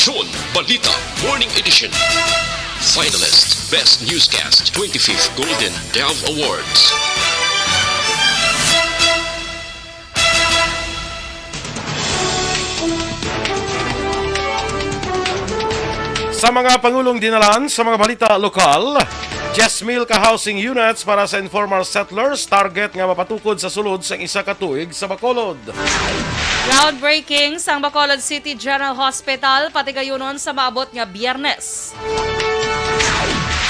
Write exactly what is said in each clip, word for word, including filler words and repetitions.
Aksyon Balita Morning Edition. Finalist, Best Newscast, twenty-fifth Golden Dove Awards. Sa mga pangulong dinalan sa mga balita lokal, diyes mil ka housing units para sa informal settlers, target nga mapatukod sa sulod sang isa ka tuig sa Bacolod. Groundbreaking sang Bacolod City General Hospital, patigayunon sa maabot nga Biyernes.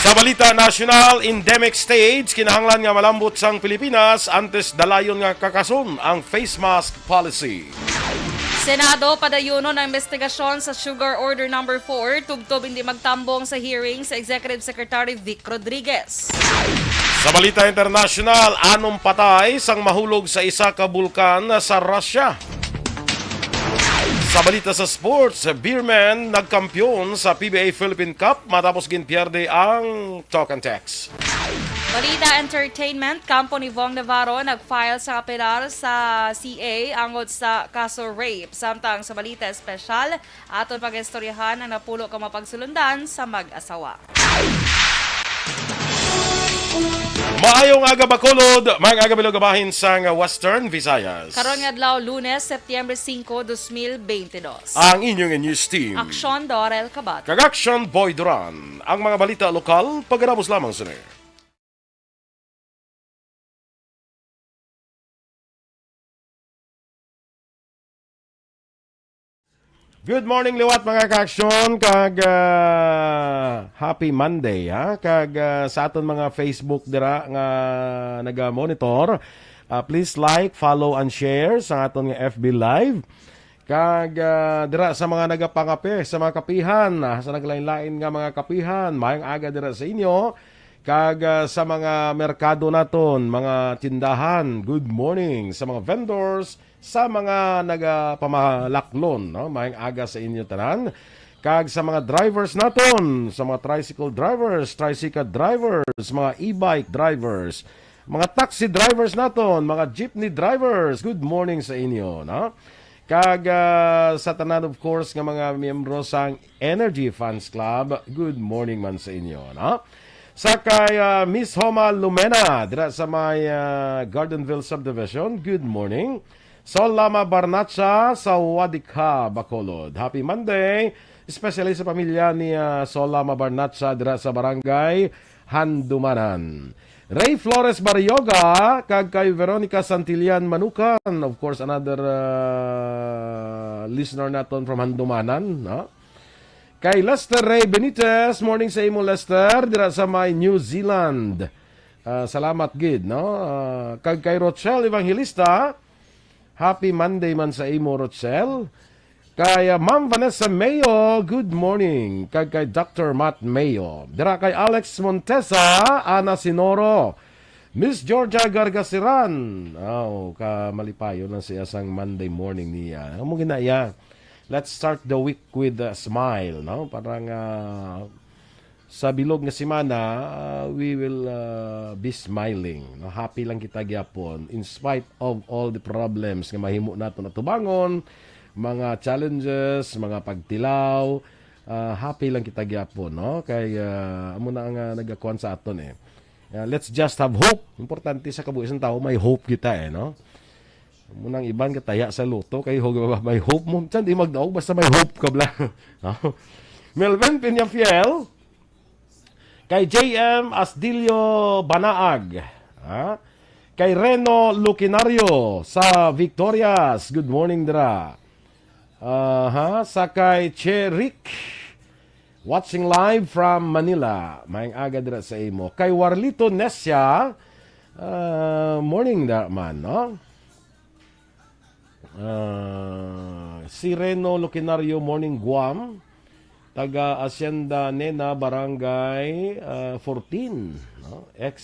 Sa balita nasyonal, endemic stage, kinahanglan nga malambot sang Pilipinas antes dalayon nga kakason ang face mask policy. Senado, padayunon ang investigasyon sa Sugar Order Number Four, tubtob hindi magtambong sa hearing sa Executive Secretary Vic Rodriguez. Sa balita internasyonal, anom patay sang mahulog sa isa ka bulkan sa Russia. Sa balita sa sports, Beermen nagkampiyon sa P B A Philippine Cup matapos ginpierde ang Talk and Text. Balita entertainment, kampo ni Vong Navarro nag-file sa apelar sa C A angod sa kaso rape. Samtang sa balita espesyal, aton pag-istoryahan ang napulo ka mga pagsulundan sa mag-asawa. Maayong aga, Bacolod. Maayong aga, bilog nga bahin sang Western Visayas. Karon nga adlaw, Lunes, Setyembre singko, dos mil bente dos. Ang inyong news team. Aksyon, Dorel Kabat. Kag Aksyon, Boy Duran. Ang mga balita lokal, pagkatapos lamang sini. Good morning liwat, mga kaaksyon, kag, ah, happy Monday, ha? Kag, ah, sa aton mga Facebook dira nga naga-monitor, ah, please like, follow, and share sa aton nga F B Live. Kag, ah, dira sa mga nagapangape, sa mga kapihan, ah, sa naglain-lain nga mga kapihan, maayong aga dira sa inyo. Kag, ah, sa mga merkado naton, mga tindahan, good morning. Sa mga vendors, sa mga nagapamalaklon, no? Maayong aga sa inyo tanan. Kag sa mga drivers naton, sa mga tricycle drivers, tricycle drivers, mga e-bike drivers, mga taxi drivers naton, mga jeepney drivers, good morning sa inyo, no? Kag, ah, sa tanan, of course, nga mga miyembro sang Energy Fans Club, good morning man sa inyo, no? Sa kay, ah, Miss Homa Lumena, dira sa may, ah, Gardenville Subdivision, good morning. Sol Lama Barnacha sa Wadikha, Bacolod. Happy Monday, especially sa pamilya ni, ah, Sol Lama Barnacha dira sa Barangay Handumanan. Ray Flores Barrioga kag kay Veronica Santillan Manukan, of course, another, ah, listener naton from Handumanan, no? Kay Lester Ray Benitez, morning sa imo, Lester, dira sa may New Zealand. Ah, salamat gid, no? Ah, kag kay Rochelle Evangelista, happy Monday man sa imo, Rochelle. Kay, ah, Ma'am Vanessa Mayo, good morning. Kag kay Doctor Matt Mayo. Dira kay Alex Montesa, Ana Sinoro, Miss Georgia Gargasiran. Aw, ka malipayon lang siya sang Monday morning niya. Amo gina iya. Let's start the week with a smile, no? Para nga sa bilog nga semana, uh, we will, uh, be smiling, no? Happy lang kita gyapon in spite of all the problems nga mahimo naton atubangon, mga challenges, mga pagtilaw, uh, happy lang kita gyapon, no? Kay, uh, amo na ang, uh, nagakuan sa aton, eh. Uh, let's just have hope. Importante sa kabuhi sang tawo, may hope kita, eh, no? Amo nang iban kataya sa loto, kay hug-, may hope mo. San di magdaog, basta may hope ka bala. No? Melvin Peñafiel, kay J M Asdilio Banaag, ha? Kay Reno Lucinario sa Victorias, good morning dira. Aha, sa kay Che Rick, watching live from Manila. Maayong aga dira sa imo. Kay Warlito Nesia, ah, morning da man, no? Ah, si Reno Lucinario, morning, Guam. Taga Hacienda Nena, Barangay, ah, fourteen, no? X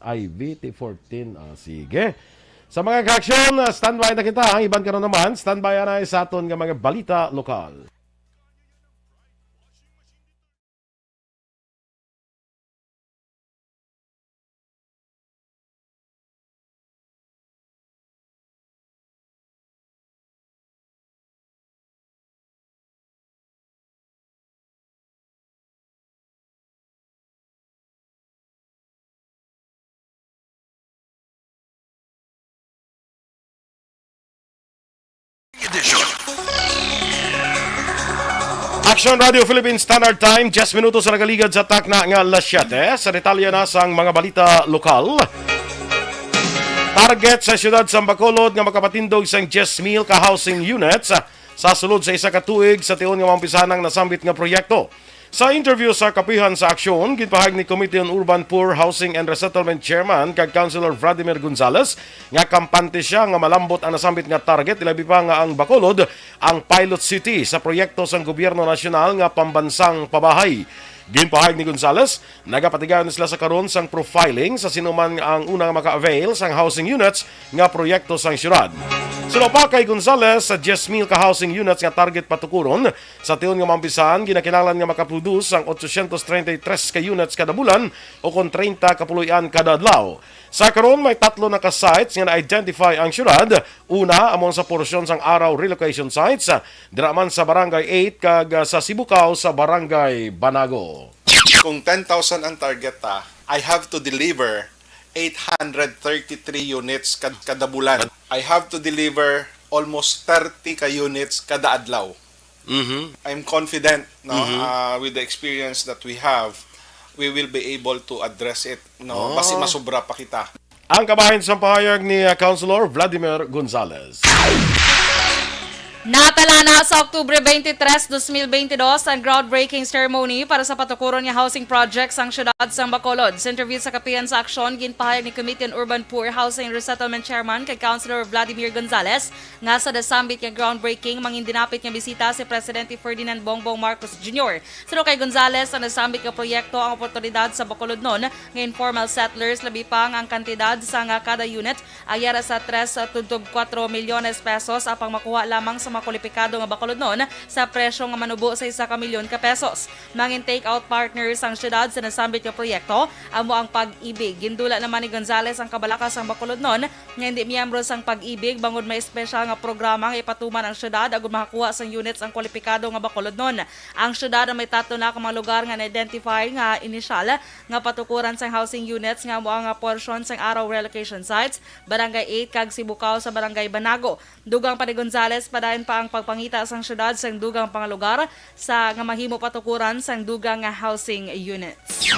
I V T fourteen. Ah, sige. Sa mga kaaksyon, ah, standby na kita. Ang iban karon naman, standby na sa aton nga mga balita lokal. Aksyon Radio Philippine Standard Time, diyes minutos sa nagaligad sa takna nga alas siyete. Sa detalye na sang mga balita lokal. Target sa siyudad sa Bacolod nga makapatindog sang diyes mil ka housing units sa sulod sa isa ka tuig sa tion nga maumpisahan ang nasambit nga proyekto. Sa interview sa Kapihan sa Aksyon, ginpahayag ni Committee on Urban Poor, Housing and Resettlement Chairman kag Councilor Vladimir Gonzales nga kampante siya nga malambot ang nasambit nga target, ilabi pa nga ang Bacolod ang pilot city sa proyekto sang gobyerno nasyonal nga pambansang pabahay. Ginpahayag ni Gonzales, nagapatigayon sila sa karon sang profiling sa sino man nga ang una nga maka-avail sang housing units nga proyekto sang syudad. Suno pa kay Gonzales, sa diyes mil ka housing units nga target patukuron, sa tion nga maumpisahan, ginakinahanglan nga makaproduce ang otsosyentos treinta y tres ka units kada bulan, o kon treinta ka puloy-an kada adlaw. Sa karon, may tatlo na ka sites nga na-identify ang syudad. Una, amo sa porsyon sang Araw Relocation Sites, ah, dira man sa Barangay eight kag, ah, sa Sibukaw sa Barangay Banago. Kung ten thousand ang target ta, I have to deliver eight hundred thirty-three units kad-, kada bulan. I have to deliver almost thirty ka units kada adlaw. Mhm. I'm confident, no, Mhm. uh, with the experience that we have, we will be able to address it, no? Oh. Basi masubra pa kita. Ang kabahin sa pahayag ni, uh, Councilor Vladimir Gonzales. Natala na sa Oktubre twenty-three, dos mil twenty-dos ang groundbreaking ceremony para sa patukuron nga housing project sang siyudad sang Bacolod. Sa interview sa Kapihan sa Aksyon, ginpahayag ni Committee on Urban Poor, Housing and Resettlement Chairman kay Councilor Vladimir Gonzales nga sa nasambit nga groundbreaking, mangin dinapit nga bisita si Presidente Ferdinand Bongbong Marcos Junior. Suno kay Gonzales, ang nasambit nga proyekto ang oportunidad sa Bacolodnon nga informal settlers, labi pa nga ang kantidad sa nga kada unit ay yara sa tres tubtob kuwatro milyones pesos, apang makuha lamang sa mga kwalipikado nga Bacolodnon sa presyo nga manubo sa isa ka milyon ka pesos. Mangin take-out partners ang siyudad sa nasambit nga proyekto, amo ang Pag-ibig. Gindula naman ni Gonzales ang kabalaka sang Bacolodnon nga hindi miyembro sang Pag-ibig, bangod may espesyal nga programa nga ipatuman ang siyudad agud makakuha sang units ang kwalipikado nga Bacolodnon. Ang siyudad may tatlo na ka mga lugar nga na-identify nga inisyal nga patukuran sang housing units, nga amo ang porsyon sang Araw Relocation Sites, Barangay eight, kag Sibukaw sa Barangay Banago. Dugang pa ni Gonzales, padayon pa ang pagpangita sang siyudad sang dugang pa nga lugar sa nga mahimo patukuran sang dugang nga housing units.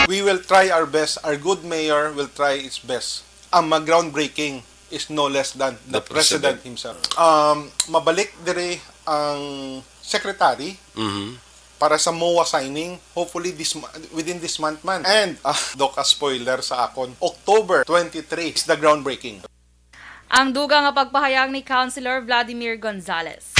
We will try our best. Our good mayor will try its best. Ang mag-groundbreaking is no less than the The president president. himself. Um, mabalik diri ang secretary Mhm. para sa MOA signing, hopefully this mo-, within this month man. And, ah, Doc, a spoiler sa akon, October twenty-three is the groundbreaking. Ang dugang nga pagpahayag ni Councilor Vladimir Gonzales.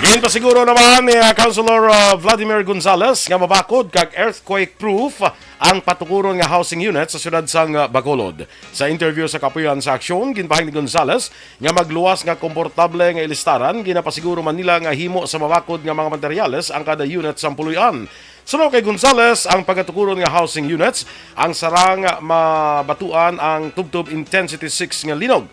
Ginpasiguro naman ni, ah, Councilor, ah, Vladimir Gonzales nga mabakod kag earthquake-proof ang patukuron nga housing unit sa siyudad sang, ah, Bacolod. Sa interview sa Kapuyan sa Aksyon, ginpahayag ni Gonzales nga magluwas nga komportable nga ilistaran, ginapasiguro man nila nga himo sa mabakod nga mga materyales ang kada unit sang puloy-an. Suno kay Gonzales, ang pagatukuron nga housing units ang sarang mabatuan ang tubtob intensity six nga linog.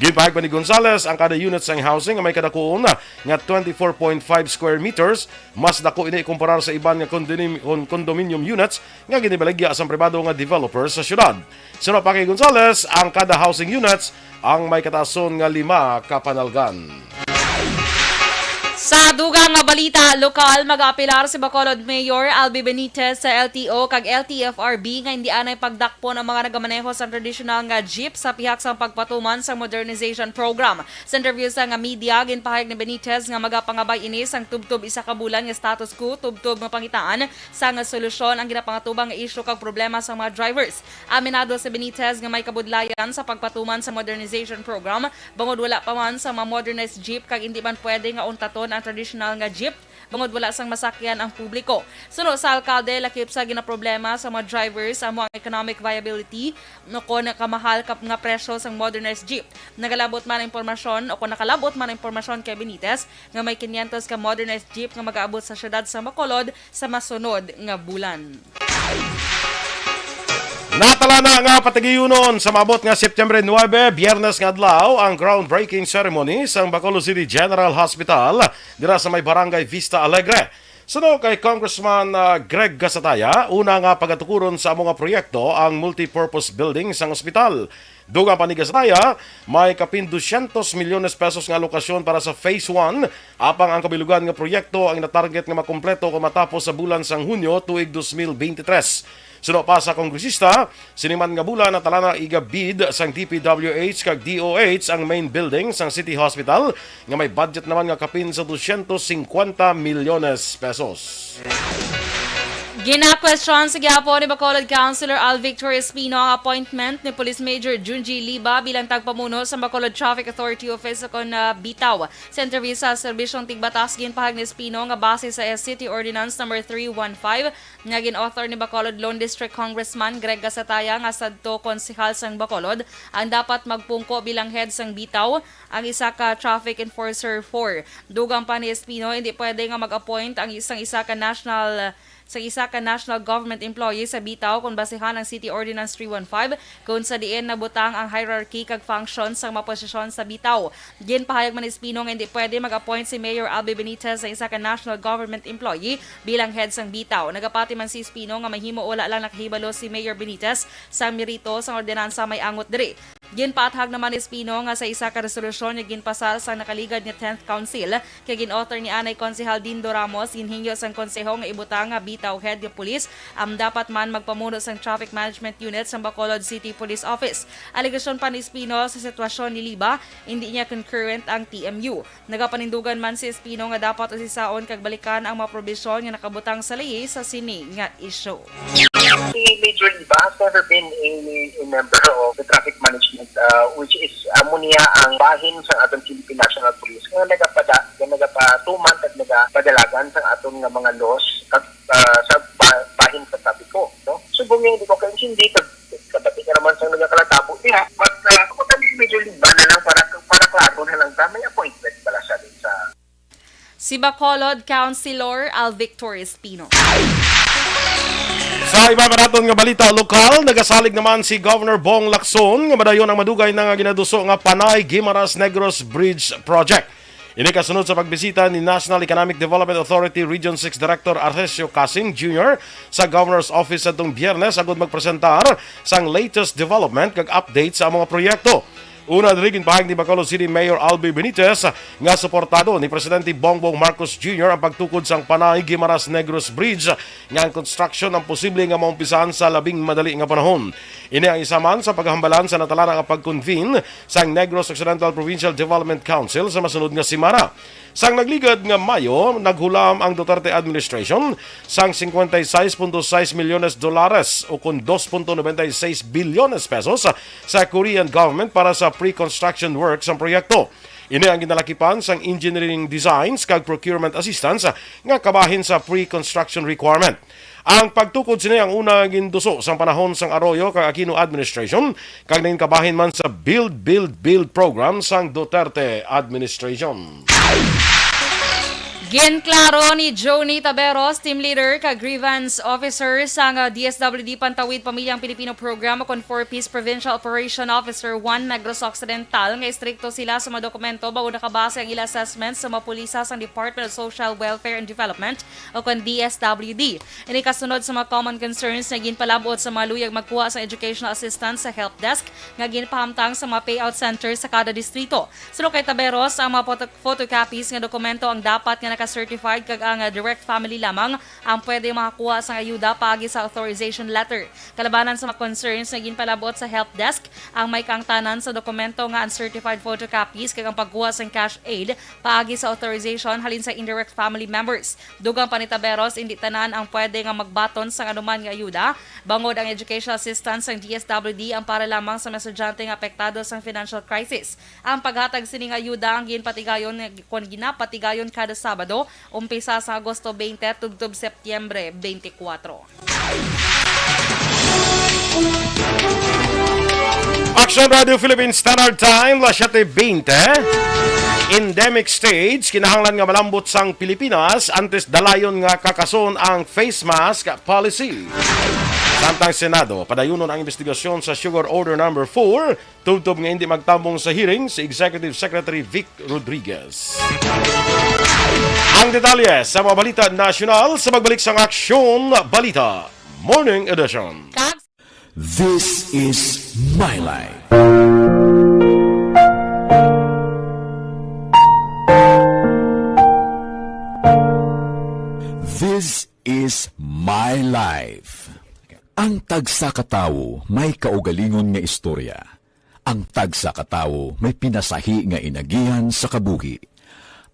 Ginpahayag pa ni Gonzales, ang kada unit sang housing nga may kadakuon nga twenty-four point five square meters, mas dako ini ikumparar sa iban nga condonim-, con-, condominium units nga ginibaligya sang pribado nga developer sa syudad. Suno pa kay Gonzales, ang kada housing units ang may kataason nga lima ka panalgan. Sa dugang nga balita lokal, mag-aapilar si Bacolod Mayor Albi Benitez sa L T O kag L T F R B nga indi anay pagdakpon ang mga nagamaneho sang tradisyonal nga jeep sa pihak sang pagpatuman sang modernization program. Sa interview sa nga media, ginpahayag ni Benitez nga magapangabay ini sang tubtob isa ka bulan nga status quo, tubtob nga pangitaan sa nga solusyon ang ginapangatubang nga isyu kag problema sa mga drivers. Aminado si Benitez nga may kabudlayan sa pagpatuman sa modernization program, bangod wala pa man sa mga modernized jeep kag indi man pwede nga untaton ang tradisyonal nga jeep, bangod wala sang masakyan ang publiko. Suno sa alkalde, lakip sa ginaproblema sa mga drivers amo ang economic viability, no kon kamahal ka, nga presyo sang modernized jeep. Nagalabot man ang impormasyon, o kon nakalabot man ang impormasyon kay Benitez, nga may kinyentos ka modernized jeep nga mag-aabot sa siyudad sa Bacolod sa masunod nga bulan. Natala na nga patigayunon sa maabot nga September nuebe, Biyernes nga adlaw, ang groundbreaking ceremony sa Bacolod City General Hospital dira sa may Barangay Vista Alegre. Suno kay Congressman, ah, Greg Gasataya, una nga pagatukuron sa amo nga proyekto ang multipurpose building sang ospital. Dugang pa ni Gasataya, may kapin dosyentos milyones pesos nga alokasyon para sa Phase one, apang ang kabilugan nga proyekto ang natarget nga makumpleto kon matapos sa bulan sang Hunyo tuig dos mil bente tres. Suno pa sa kongresista, sini man nga bulan natala na iga-bid sang D P W H kag D O H ang main building sang City Hospital, nga may budget naman nga kapin sa dosyentos singkwenta milyones pesos. Ginakwestiyon sa gihapon ni Bacolod Councilor Al Victor Espino ang appointment ni Police Major Junji Liba bilang tagpamuno sa Bacolod Traffic Authority Office kon, ah, BITAO. Sa interview sa Serbisyong Tigbatas, ginpahayag ni Espino nga base sa City Ordinance Number three one five nga gin-author ni Bacolod Lone District Congressman Greg Gasataya nga sadto konsehal sang Bacolod ang dapat magpungko bilang head sang BITAO, ang isa ka traffic enforcer four. Dugang pa ni Espino, hindi pwede nga mag-appoint ang isang isa ka national sa isa ka national government employee sa BITAO kung basehan ang City Ordinance three one five, kung sa diin nabutang ang hierarchy kag functions sang mga posisyon sa BITAO. Ginpahayag man ni Espino nga hindi pwede mag-appoint si Mayor Albee Benitez sa isa ka national government employee bilang head sang BITAO. Nagapati man si Espino nga mahimo wala lang nakahibalo si Mayor Benitez sa merito sang ordinansa may angot diri. Ginpaathag naman ni Espino nga sa isa ka resolusyon nga ginpasar sa nakaligad nga tenth Council, kay gin-author ni anay Konsehal Dindo Ramos, ginhingyo sang konseho nga ibutang nga BITAO head nga pulis ang dapat man magpamuno sang Traffic Management Unit sang Bacolod City Police Office. Alegasyon pa ni Espino, sa sitwasyon ni Liba, indi niya concurrent ang T M U. Nagapanindugan man si Espino nga dapat usisaon kag balikan ang mga probisyon nga nakabutang sa leyes sa sini nga isyu. Si Major Liba has never been a, a member of the traffic management, uh, which is, amo niya ang bahin sa aton Philippine National Police nga nagapada-, nga nagapatuman kag nagapadalagan sa aton nga mga laws kag, uh, sa ba-, bahin sa trapiko, no? Subong niya hindi ko kaintindi kag kabati ka naman sa nagakalatabo diha. But, uh, ako tabi si Major Liba na lang para, para klaro na lang ta, may appointment pala siya dun sa Si Bacolod Councilor Al Victor Espino. Sa iba pa naton nga balita lokal, nagasalig naman si Governor Bong Lacson nga madayon ang madugay na nga ginaduso nga Panay Guimaras Negros Bridge Project. Ini kasunod sa pagbisita ni National Economic Development Authority Region six Director Arcesio Casing Junior sa Governor's Office sadtong Biyernes agud magpresentar sang latest development kag update sa mga proyekto. Una diri, ginpahayag ni Bacolod City Mayor Albee Benitez nga suportado ni Presidente Bongbong Marcos Junior ang pagtukod sang Panay Guimaras Negros Bridge nga ang construction ang posible nga maumpisahan sa labing madali nga panahon. Ini ang isa man sa paghambalan sa natalana nga pag-convene sang Negros Occidental Provincial Development Council sa masunod nga semana. Sang nagligad nga Mayo, naghulam ang Duterte administration sang cincuenta y seis punto seis milyones dolares, o kon dos punto noventa y seis bilyones pesos, sa Korean government para sa pre-construction work sang proyekto. Ini ang ginalakipan sang engineering designs kag procurement assistance nga kabahin sa pre-construction requirement. Ang pagtukod sini ang una ginduso sang panahon sang Arroyo kag Aquino administration, kag nangin kabahin man sa Build, Build, Build program sang Duterte administration. Ginklaro ni Joni Taberos, team leader kag grievance officer sang, ah, D S W D Pantawid Pamilyang Pilipino Program, kon Four Ps Provincial Operation Officer one Negros Occidental, nga istrikto sila sa mga dokumento bangod nakabase ang ila assessment sa mga pulisa sang Department of Social Welfare and Development o kon D S W D. Ini kasunod sa mga common concerns nga ginpalab-ot sa mga luyag magkuha sa educational assistance sa help desk nga ginpahamtang sa mga payout center sa kada distrito. Suno kay Taberos, ang mga photo-, photocopies nga dokumento ang dapat nga naka-certified kag ang, ah, direct family lamang ang pwede makakuha sang ayuda paagi sa authorization letter. Kalabanan sa mga concerns nga ginpalab-ot sa help desk, ang may kaangtanan sa dokumento nga uncertified photocopies kag ang pagkuha sang cash aid paagi sa authorization halin sa indirect family members. Dugang pa ni Taberos, indi tanan ang pwede nga magbaton sang anuman nga ayuda, bangod ang educational assistance sang D S W D ang para lamang sa mga estudyante nga apektado sang financial crisis. Ang paghatag sini nga ayuda ang ginpatigayon, kon ginapatigayon kada Sabado, umpisa sa Agosto twenty tubtob Setyembre twenty-four. Action Radio Philippine Standard Time, las siete veinte. Endemic stage, kinahanglan nga malambot sang Pilipinas antes dalayon nga kakason ang face mask policy. Samtang Senado, padayunon ang investigasyon sa Sugar Order Number four, tubtob nga hindi magtambong sa hearing si Executive Secretary Vic Rodriguez. Ang detalye sa mga balita nasyonal sa pagbalik sang Aksyon Balita Morning Edition. Kag This is my life. This is my life. Ang tagsa ka tawo may kaugalingon nga istorya. Ang tagsa ka tawo may pinasahi nga inagihan sa kabuhi.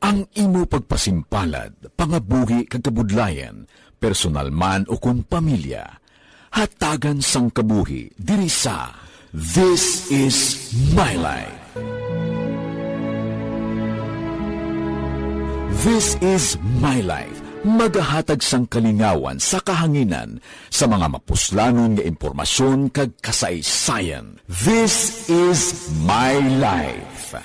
Ang imo pagpasimpalad, pangabuhi kag kabudlayan, personal man o kon pamilya, hatagan sang kabuhi diri sa This Is My Life. This Is My Life, magahatag sang kalingawan sa kahanginan sa mga mapuslanon nga impormasyon kag kasaysayan. This Is My Life.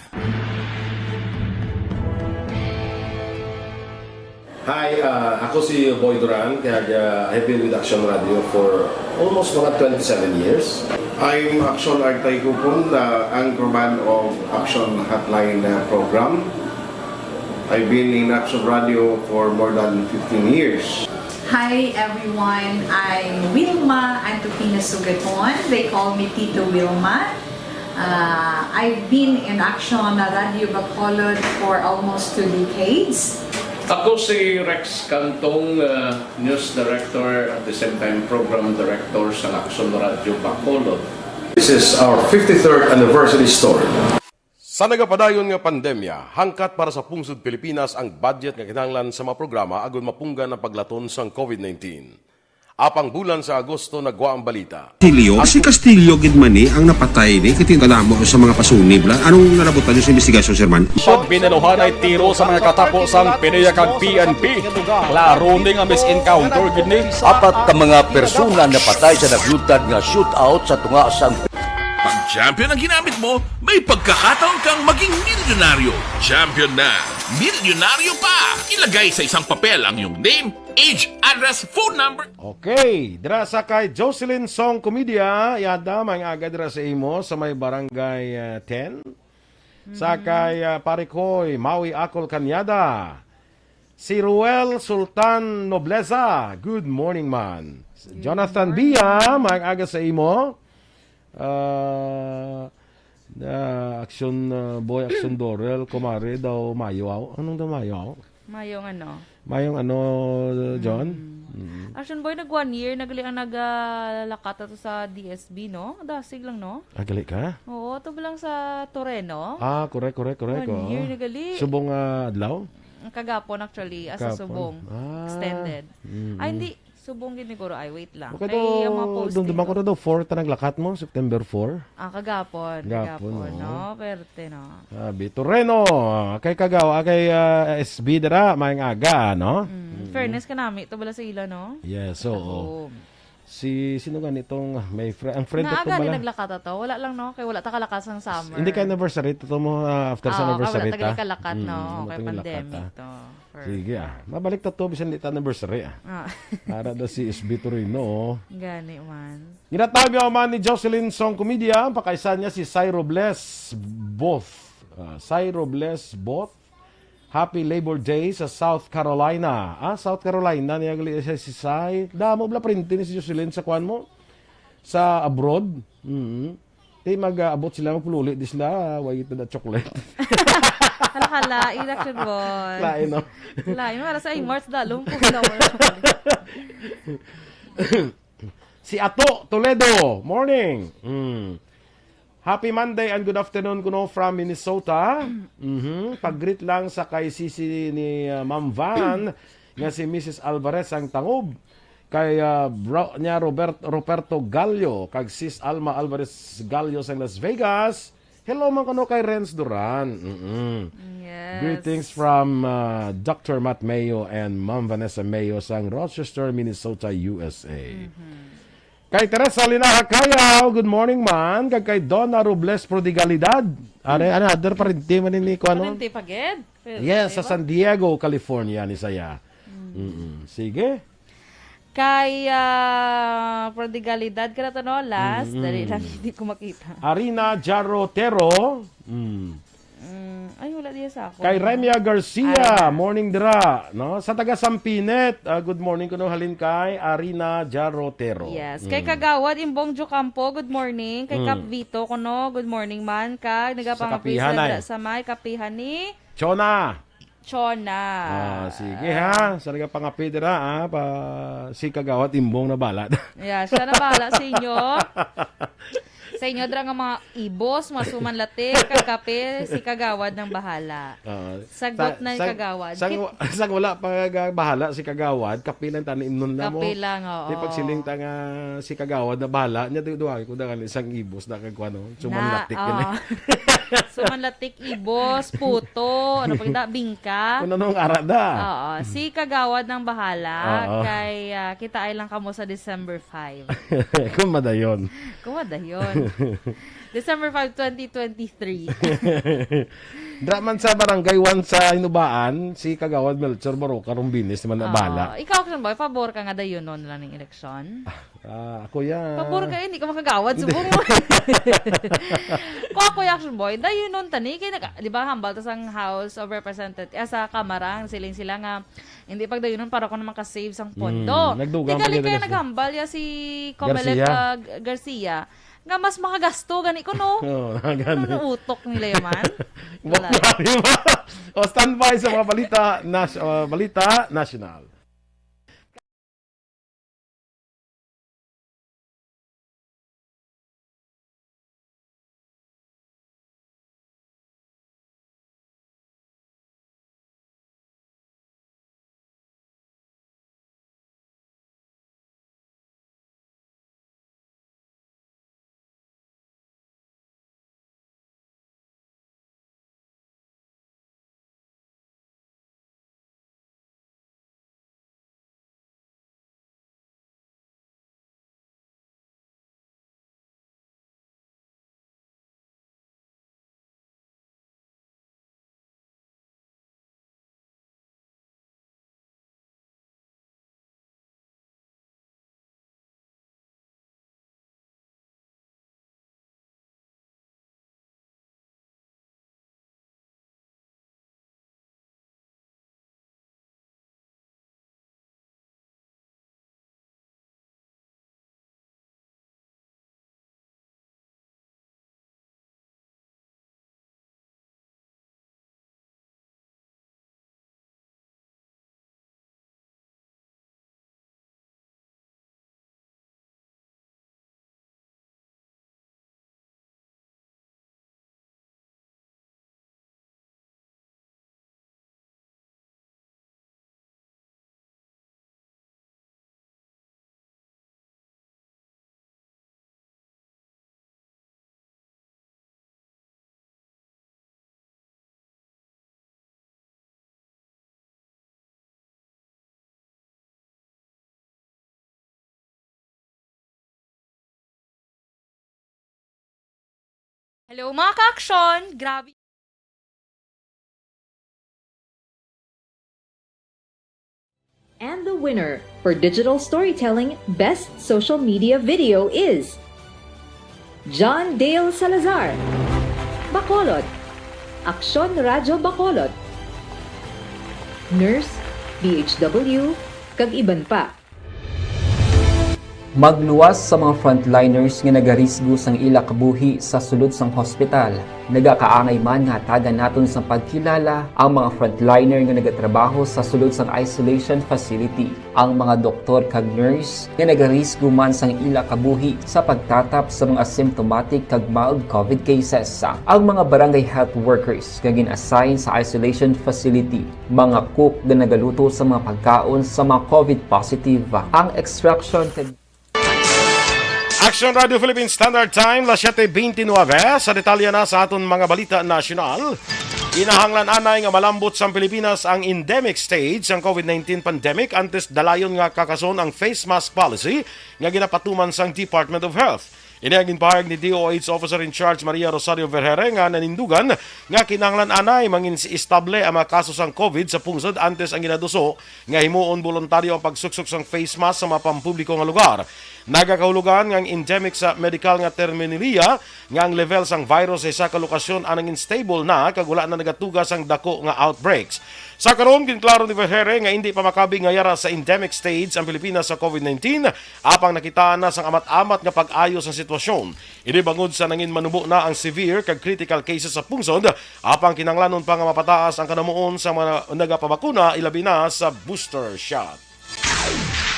Hi, ah, ako si Boy Duran, kag, ah, I've been with Action Radio for almost mga twenty-seven years. I'm Action Artay Kupon, the anchorman of Action Hotline, uh, program. I've been in Action Radio for more than fifteen years. Hi everyone, I'm Wilma Antupina Sugaton. They call me Tito Wilma. Uh, I've been in Action Radio Bacolod for almost two decades. Ako si Rex Cantong, uh, news director, at the same time program director sa Action Radio Bacolod. This is our fifty-third anniversary story. Sa nagapadayon nga pandemya, hangkat para sa pungsod Pilipinas ang budget nga kinahanglan sa mga programa agud mapunggan ang paglaton sang covid nineteen. Apang bulan sa Agosto nagwa ang balita. Castillo? Si Castillo gid man ni ang napatay ni, kay kadamo sa mga pasunib la. Anong nalabutan niyo sa investigasyon, sir man? Pag binaluhanay tiro sa mga katapo sang PDEA kag P N P. Klaro ni nga misencounter gid ni. Apat ka mga persona napatay sa nagluntad nga shootout sa tunga sang Pag champion ang ginamit mo, may pagkakataon kang maging milyonaryo. Champion na, milyonaryo pa! Ilagay sa isang papel ang iyong name, age, address, phone number. Okay, dira sa kay Jocelyn Song Comedia, yada, may aga dira sa imo sa may barangay, ah, ten. Sa kay, ah, Pare Koy, Maui Akol Kanyada. Si Ruel Sultan Nobleza, good morning, man. Jonathan Bia, may aga sa imo. Ah, na action, ah, boy, action Dorel, kumare daw mayo aw. Anong daw mayo aw? Mayong ano? Mayong ano, John? Mm. Mm. Action boy, nag one year na gali ang nagalakat ato sa D S B, no? Dasig lang, no? Ah, gali ka? Oo, to lang sa Toreno. Ah, correct, correct, correct. One year na gali. Subong, ah, adlaw? Ang kagapon, actually, asa Gapon. Subong. Ah. Extended. Mm. Ay, hindi. Subong gid ni Guro. Ay, wait lang. Okay, kay ang mga posting dumduman ko na daw four ta naglakat mo, September four. Ah, kagapon. Gapon, kagapon, oo. No? Perte, no? Ah, Bitoreno, kay Kagaw, ah, kay, ah, S B dira, maayong aga, no? Mm, fairness ka nami, to bala sa ila, no? Yes, oo. At home. Si, sino gani tong, ah, may fri-, ang friend ko Naaga ni pala. Naglakata to? Wala lang, no? Kay wala ta kalakas ang summer. Hindi ka anniversary to mo, ah, after sa Ah, anniversary wala ta ta. Kalakat, no? Mm, wala kay ta pandemic kalakat, ah. To. Sige, ah. Mabalik ta to, bisan di ta anniversary, ah. Ah. Ara daw si S B Torino, oh. Gani man. Ginatawag niya man ni Jocelyn Song Comedia, ang pakaisan niya si Sai Robles Both. Ah, Sai Robles Both. Happy Labor Day sa South Carolina. Ah, South Carolina niya gali siya si Sai. Damo bala printing ni si Jocelyn sa kuan mo? Sa abroad. Mm. Di mag-aabot sila, magpululi di sila, why you that chocolate? Hala, hala, ilaction boy. Lain, no? Lain, wala sa March, dalong po, wala, wala. Si Ato Toledo, morning. Mm. Happy Monday and good afternoon kuno from Minnesota. Mhm. Pag-greet lang sa kay sisi ni, uh, Ma'am Van nga si Missus Alvarez ang Tangob. Kay, uh, bro niya Robert, Roberto Gallo kag Sis Alma Alvarez Gallo sa Las Vegas. Hello man kuno kay Renz Duran. Mm-mm. Yes. Greetings from, uh, Doctor Matt Mayo and Ma'am Vanessa Mayo sang Rochester, Minnesota, U S A. Mhm. Kay Teresa Linaha Cayaw, good morning man. Kag kay Donna Robles Prodigalidad. Are, another parente man ni ko, ano? Parente pa gid? Pero, yes, sa diba? San Diego, California, ni saya. Mm. Mm-mm. Sige. Kay, ah, Prodigalidad ka na to, no? Last, mm-mm, dali lang, hindi ko makita. Arina Jarotero. Mm. Mm, ay, wala diya sa ako. Kay Remia Garcia, Ay. morning dira, no? Sa taga Sampinet, ah, good morning kuno, halin kay Arina Jarotero. Yes, kay Mm. Kagawad Imbong Jocampo, good morning. Kay Mm. Kap Vito kuno, good morning man. Kag Sa nagapangapis Kapihan, na ay. dira sa may Kapihan ni Chona. Chona. Ah, sige, ha. Sa nagapangapis dira, ha, pa si Kagawad Imbong na bala. Yeah, siya na bala sa inyo. Sa inyo dira nga mga ibos, mga sumanlatik, kag kape, si Kagawad nang bahala. Oo. Sagot Sa- na ni sang- Kagawad. sang, Kit- sang wala pa nga bahala si Kagawad, kape lang tani imnon na mo. Kape lang, oo. Di pagsiling ta nga si Kagawad na bahala, nya duduwagi ko na nga isang ibos na kag kuwano, sumanlatik Na, yun eh. oo. Sumanlatik, ibos, puto, ano pa kita, bingka. Kung anong ara da. Oo, si Kagawad nang bahala, Oo. kay, ah, kita ay lang kamo sa December five. Kung madayon. Kung madayon. December five, twenty twenty-three. Dra man sa Barangay one sa Hinubaan, si Kagawad Melchor Baroca Rumbinis naman na Oo. bala. Ikaw, Action Boy, pabor ka nga dayunon lang ning eleksyon? Ah, ako yan. Pabor ka, hindi ka makagawad, Hindi. subong mo. Kung ako, Action Boy, dayunon tani, kay nag-, di ba, hambal ta sang House of Representatives, ah, sa Kamara, ang siling sila nga, hindi pagdayunon para ko naman ka-save sang pondo. Mm, nagdugang Di gali pa kaya nila. naghambal ya si Comelec, Garcia. ah, G-, Garcia, nga mas makagasto gani ko, no? Oo, gani. Ano, utok nila yaman? Wa-, Wala. grabe ba? O, standby sa mga balita, nas-, uh, balita national. Hello, mga ka-aksyon! Grabe. And the winner for Digital Storytelling Best Social Media Video is John Dale Salazar, Bacolod, Aksyon Radyo Bacolod, Nurse, D H W, kag iban pa. Magluwas sa mga frontliners nga nagarisgo sang ila kabuhi sa sulod sang hospital. Nagakaangay man nga hatagan naton sang pagkilala ang mga frontliner nga nagatrabaho sa sulod sang isolation facility, ang mga doktor kag nurse nga nagarisgo man sang ila kabuhi sa pagtatap sa mga asymptomatic kag mild covid cases, ang mga barangay health workers nga gin-assign sa isolation facility, mga cook nga nagaluto sa mga pagkaon sa mga covid positive, ang extraction kag Action Radio Philippine Standard Time, las siete veintinueve. Sa detalye na sa aton mga balita nasyonal, kinahanglan anay nga malambot sang Pilipinas ang endemic stage sang covid nineteen pandemic antes dalayon nga kakason ang face mask policy nga ginapatuman sang Department of Health. Ini ang ginpahayag ni D O H Officer in Charge Maria Rosario Vergere nga nanindugan nga kinahanglan anay mangin-estable ang mga kaso sang COVID sa pungsod antes ang ginaduso nga himuon boluntaryo ang pagsuksok sang face mask sa mga pampubliko nga lugar. Nagakahulugan nga ang endemic sa medikal nga terminolohiya nga ang level sang virus sa isa ka lokasyon ang nangin stable na kag wala na nagatuga sang dako nga outbreaks. Sa karon, ginklaro ni Vergere nga indi pa makabi nga yara sa endemic stage ang Pilipinas sa COVID nineteen, apang nakitaan na sang amat-amat nga pag-ayo sang sitwasyon. Ini bangod sa nangin manubo na ang severe kag critical cases sa pungsod, apang kinahanglanon pa nga mapataas ang kanamuon sa mga nagapabakuna, ilabi na sa booster shot.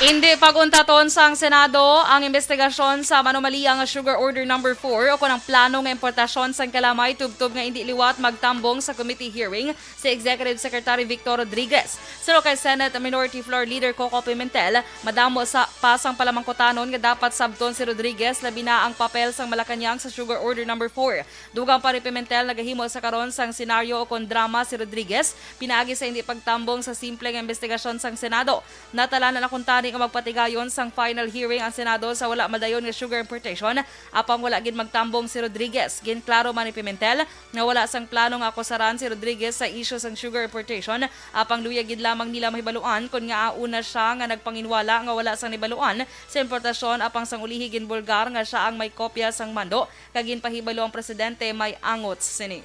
Indi pag-untaton sang Senado ang investigasyon sa manumalia nga Sugar Order Number Four o kon ang plano nga importasyon sang kalamay tubtob nga indi liwat magtambong sa committee hearing si Executive Secretary Victor Rodriguez. Suno kay Senate Minority Floor Leader Coco Pimentel, madamo sa pa sang palamangkutanon nga dapat sabton si Rodriguez, labi na ang papel sang Malacañang sa Sugar Order Number Four. Dugang pa ni Pimentel, nagahimo sa karon sang senaryo o kon drama si Rodriguez pinaagi sa hindi pagtambong sa simple nga investigasyon sang Senado. Natalanan na kuntani nga magpatigayon sang final hearing ang Senado sa wala madayon nga sugar importation, apang wala gid magtambong si Rodriguez. Ginklaro man ni Pimentel nga wala sang plano nga akusaran si Rodriguez sa isyu sang sugar importation, apang luyag gid lamang nila mahibaluan kon ngaa una siya nga nagpanginwala nga wala sang nahibaluan sa importasyon, apang sang ulihi ginbulgar nga siya ang may kopya sang mando kag ginpahibalo ang presidente may angot sini.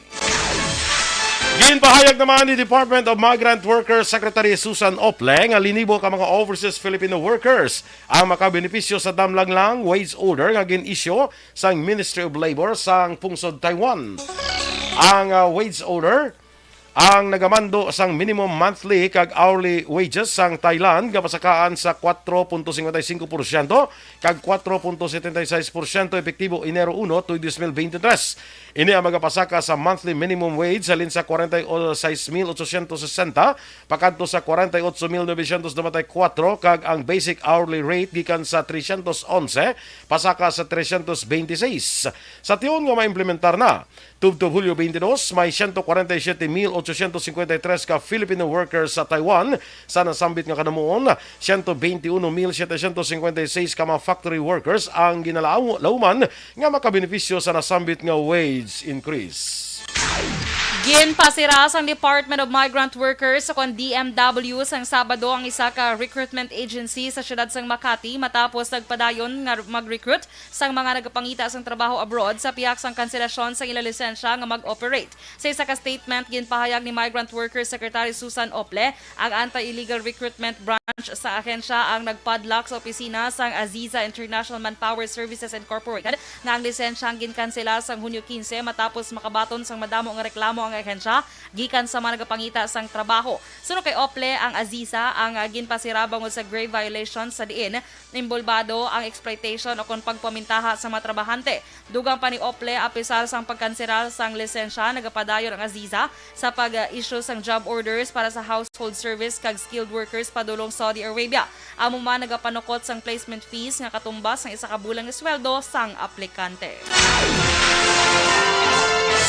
Ginpahayag naman ni Department of Migrant Workers Secretary Susan Ople nga linibo ka mga overseas Filipino workers ang makabenepisyo sa damlang lang wage order nga gin-issue sang Ministry of Labor sang pungsod Taiwan. Ang, ah, wage order ang nagamando sang minimum monthly kag hourly wages sang Thailand nga pasakaan sa kwatro punto singkwenta y singko porsyento kag kwatro punto setenta y sais porsyento epektibo Enero uno tuig dos mil beintitres. Ini ang magapasaka sa monthly minimum wage halin sa kwarenta y sais mil ochocientos sesenta pakadto sa kwarenta y ocho mil novecientos noventa y kuwatro kag ang basic hourly rate gikan sa trescientos onse pasaka sa trescientos beintiseis. Sa tion nga maimplementar na, tubtob Hulyo twenty-two, may siyento kwarenta y siyete mil ochocientos singkwenta y tres ka Filipino workers sa Taiwan. Sa nasambit nga kanamuon, siyento beinti uno mil setecientos singkwenta y seis ka mga factory workers ang ginalauman nga makabenepisyo sa nasambit nga wage increase. Ginpasira sang Department of Migrant Workers o kon D M W sang Sabado ang isa ka recruitment agency sa siyudad sang Makati matapos nagpadayon nga mag-recruit sang mga nagapangita sang trabaho abroad sa pihak sang kanselasyon sang ila lisensya nga mag-operate. Sa isa ka statement, ginpahayag ni Migrant Workers Secretary Susan Ople, ang Anti-Illegal Recruitment Branch sa ahensya ang nagpadlock sa opisina sang Aziza International Manpower Services Incorporated nga ang lisensya ang ginkansela sang Hunyo quince matapos makabaton sang madamo nga reklamo ang ahensya gikan sa mga nagapangita sang trabaho. Suno kay Ople, ang Aziza ang, ah, ginpasira bangod sa grave violation sa diin inbolbado ang exploitation o kon pagpamintaha sa mga trabahante. Dugang pa ni Ople, apisar sang pagkanselar sang lisensya, nagapadayon ang Aziza sa pag-issue sang job orders para sa household service kag skilled workers padulong Saudi Arabia. Amo man nagapanukot sang placement fees nga katumbas sang isa ka bulan nga sweldo sang aplikante.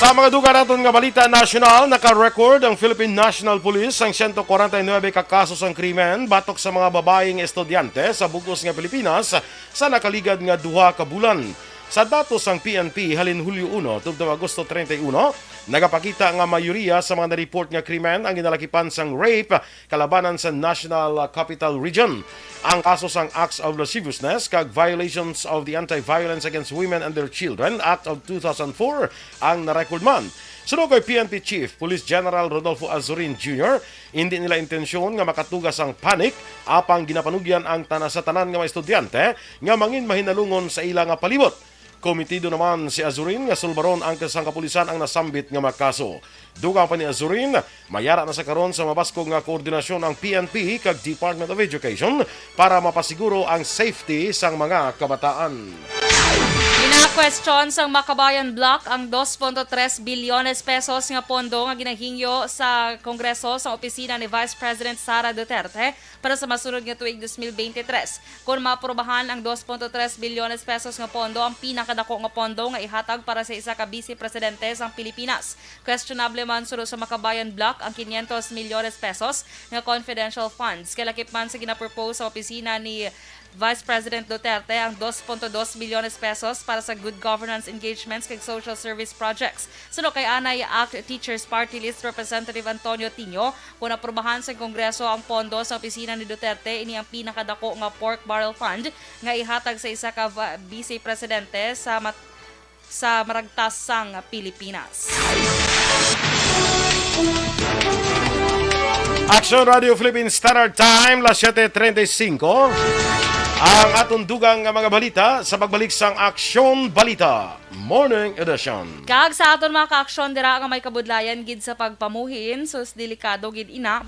Sa mga dugang naton nga balita nasyonal, naka-record ang Philippine National Police sang siyento kwarenta y nuebe ka kaso sang krimen batok sa mga babayi nga estudyante sa bug-os nga Pilipinas sa nakaligad nga duha ka bulan. Sa datos sang P N P halin Hulyo uno tubtob Agosto treinta y uno, nagapakita nga mayoriya sa mga na-report nga krimen ang ginalakipan sang rape kalabanan sa National Capital Region. Ang kaso sang acts of lasciviousness kag violations of the Anti-Violence Against Women and Their Children Act of two thousand four ang na-record man. Suno kay P N P Chief Police General Rodolfo Azurin Junior, hindi nila intensyon nga makatuga sang panic, apang ginapanugyan ang tana-, sa tanan nga mga estudyante nga mangin mahinalungon sa ila nga palibot. Komitido naman si Azurin nga sulbaron ang sang kapulisan ang nasambit nga mga kaso. Dugang pa ni Azurin, mayara na sa karon sa mabaskog nga koordinasyon ang P N P kag Department of Education para mapasiguro ang safety sang mga kabataan. Ginakwestiyon sang Makabayan Bloc ang dos punto tres bilyones pesos nga pondo nga ginahingyo sa Kongreso sa opisina ni Vice President Sara Duterte para sa masunod nga tuig dos mil beintitres. Kon maaprubahan ang dos punto tres bilyones pesos nga pondo, ang pinakadako nga pondo nga ihatag para sa isa ka bise presidente sang Pilipinas. Questionable man suno sa Makabayan Bloc ang quinientos milyones pesos nga confidential funds, kay lakip man sa ginapropose sa opisina ni Vice President Duterte ang dos punto dos milyones pesos para sa good governance engagements kag social service projects. Suno kay anay, ACT Teachers Party List Representative Antonio Tinio, kung aprubahan sa Kongreso ang pondo sa opisina ni Duterte, ini ang pinakadako nga pork barrel fund nga ihatag sa isa ka va-, vice presidente sa mat-, sa maragtas sang Pilipinas. Aksyon Radio Philippine Standard Time, las siete treinta y cinco. Ang atong dugang nga mga balita sa pagbalik sang Aksyon Balita Morning Edition. Kag sa aton mga kaaksyon dira nga may kabudlayan gid sa pagpamuhin, sus, delikado gid ina.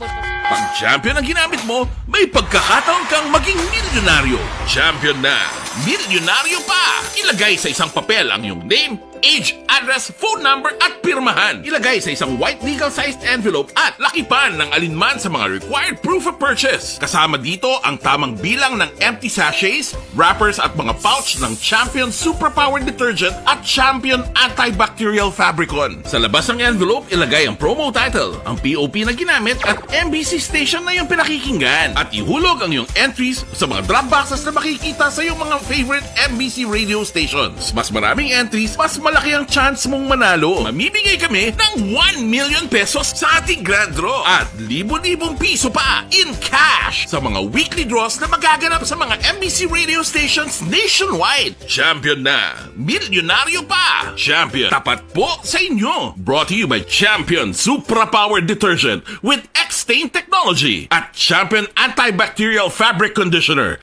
Pag champion ang ginamit mo, may pagkakataon kang maging milyonaryo. Champion na, milyonaryo pa! Ilagay sa isang papel ang iyong name, age, address, phone number, at pirmahan. Ilagay sa isang white legal-sized envelope at lakipan ng alinman sa mga required proof of purchase. Kasama dito ang tamang bilang ng empty sachets, wrappers, at mga pouch ng Champion Suprapower Detergent at Champion Antibacterial Fabricon. Sa labas ng envelope, ilagay ang promo title, ang P O P na ginamit, at M B C station na iyong pinakikinggan. At ihulog ang iyong entries sa mga drop boxes na makikita sa iyong mga favorite M B C radio stations. Mas maraming entries, mas malaki ang chance mong manalo. Mamimigay kami ng one million pesos sa ating grand draw at libo-libong piso pa in cash sa mga weekly draws na magaganap sa mga M B C radio stations nationwide. Champion na! Milyonaryo pa! Champion, tapat po sa inyo! Brought to you by Champion Supra Power Detergent with X-Stain Technology at Champion Antibacterial Fabric Conditioner.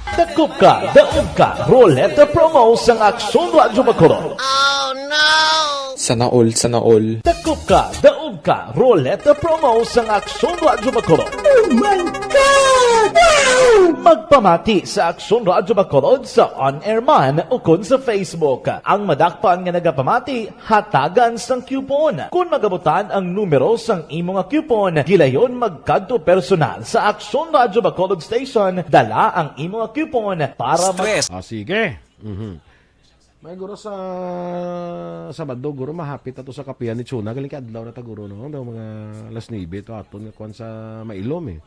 Dakop ka, daog ka, Roleta Promo sang Aksyon Radyo Bacolod. Sana all, sana all. Dakop ka, daog ka, Roleta Promo sang Aksyon Radyo Bacolod. Oh my God! Wow! Magpamati sa Aksyon Radyo Bacolod sa on-air man ukon sa Facebook. Ang madakpan nga nagapamati, hatagan sang coupon. Kon magabutan ang numero sang imo nga coupon, gilayon magkadto personal sa Aksyon Radyo Bacolod Station, dala ang imo nga coupon para mag- Stress. Ah, sige. Mhm. May guro sa Sabado, guro, mahapit ato sa kapihan ni Chuna. Galing kay adlaw na ta, guro, no? Daw mga alas nuebe to aton nga kwan sa Mailom, eh.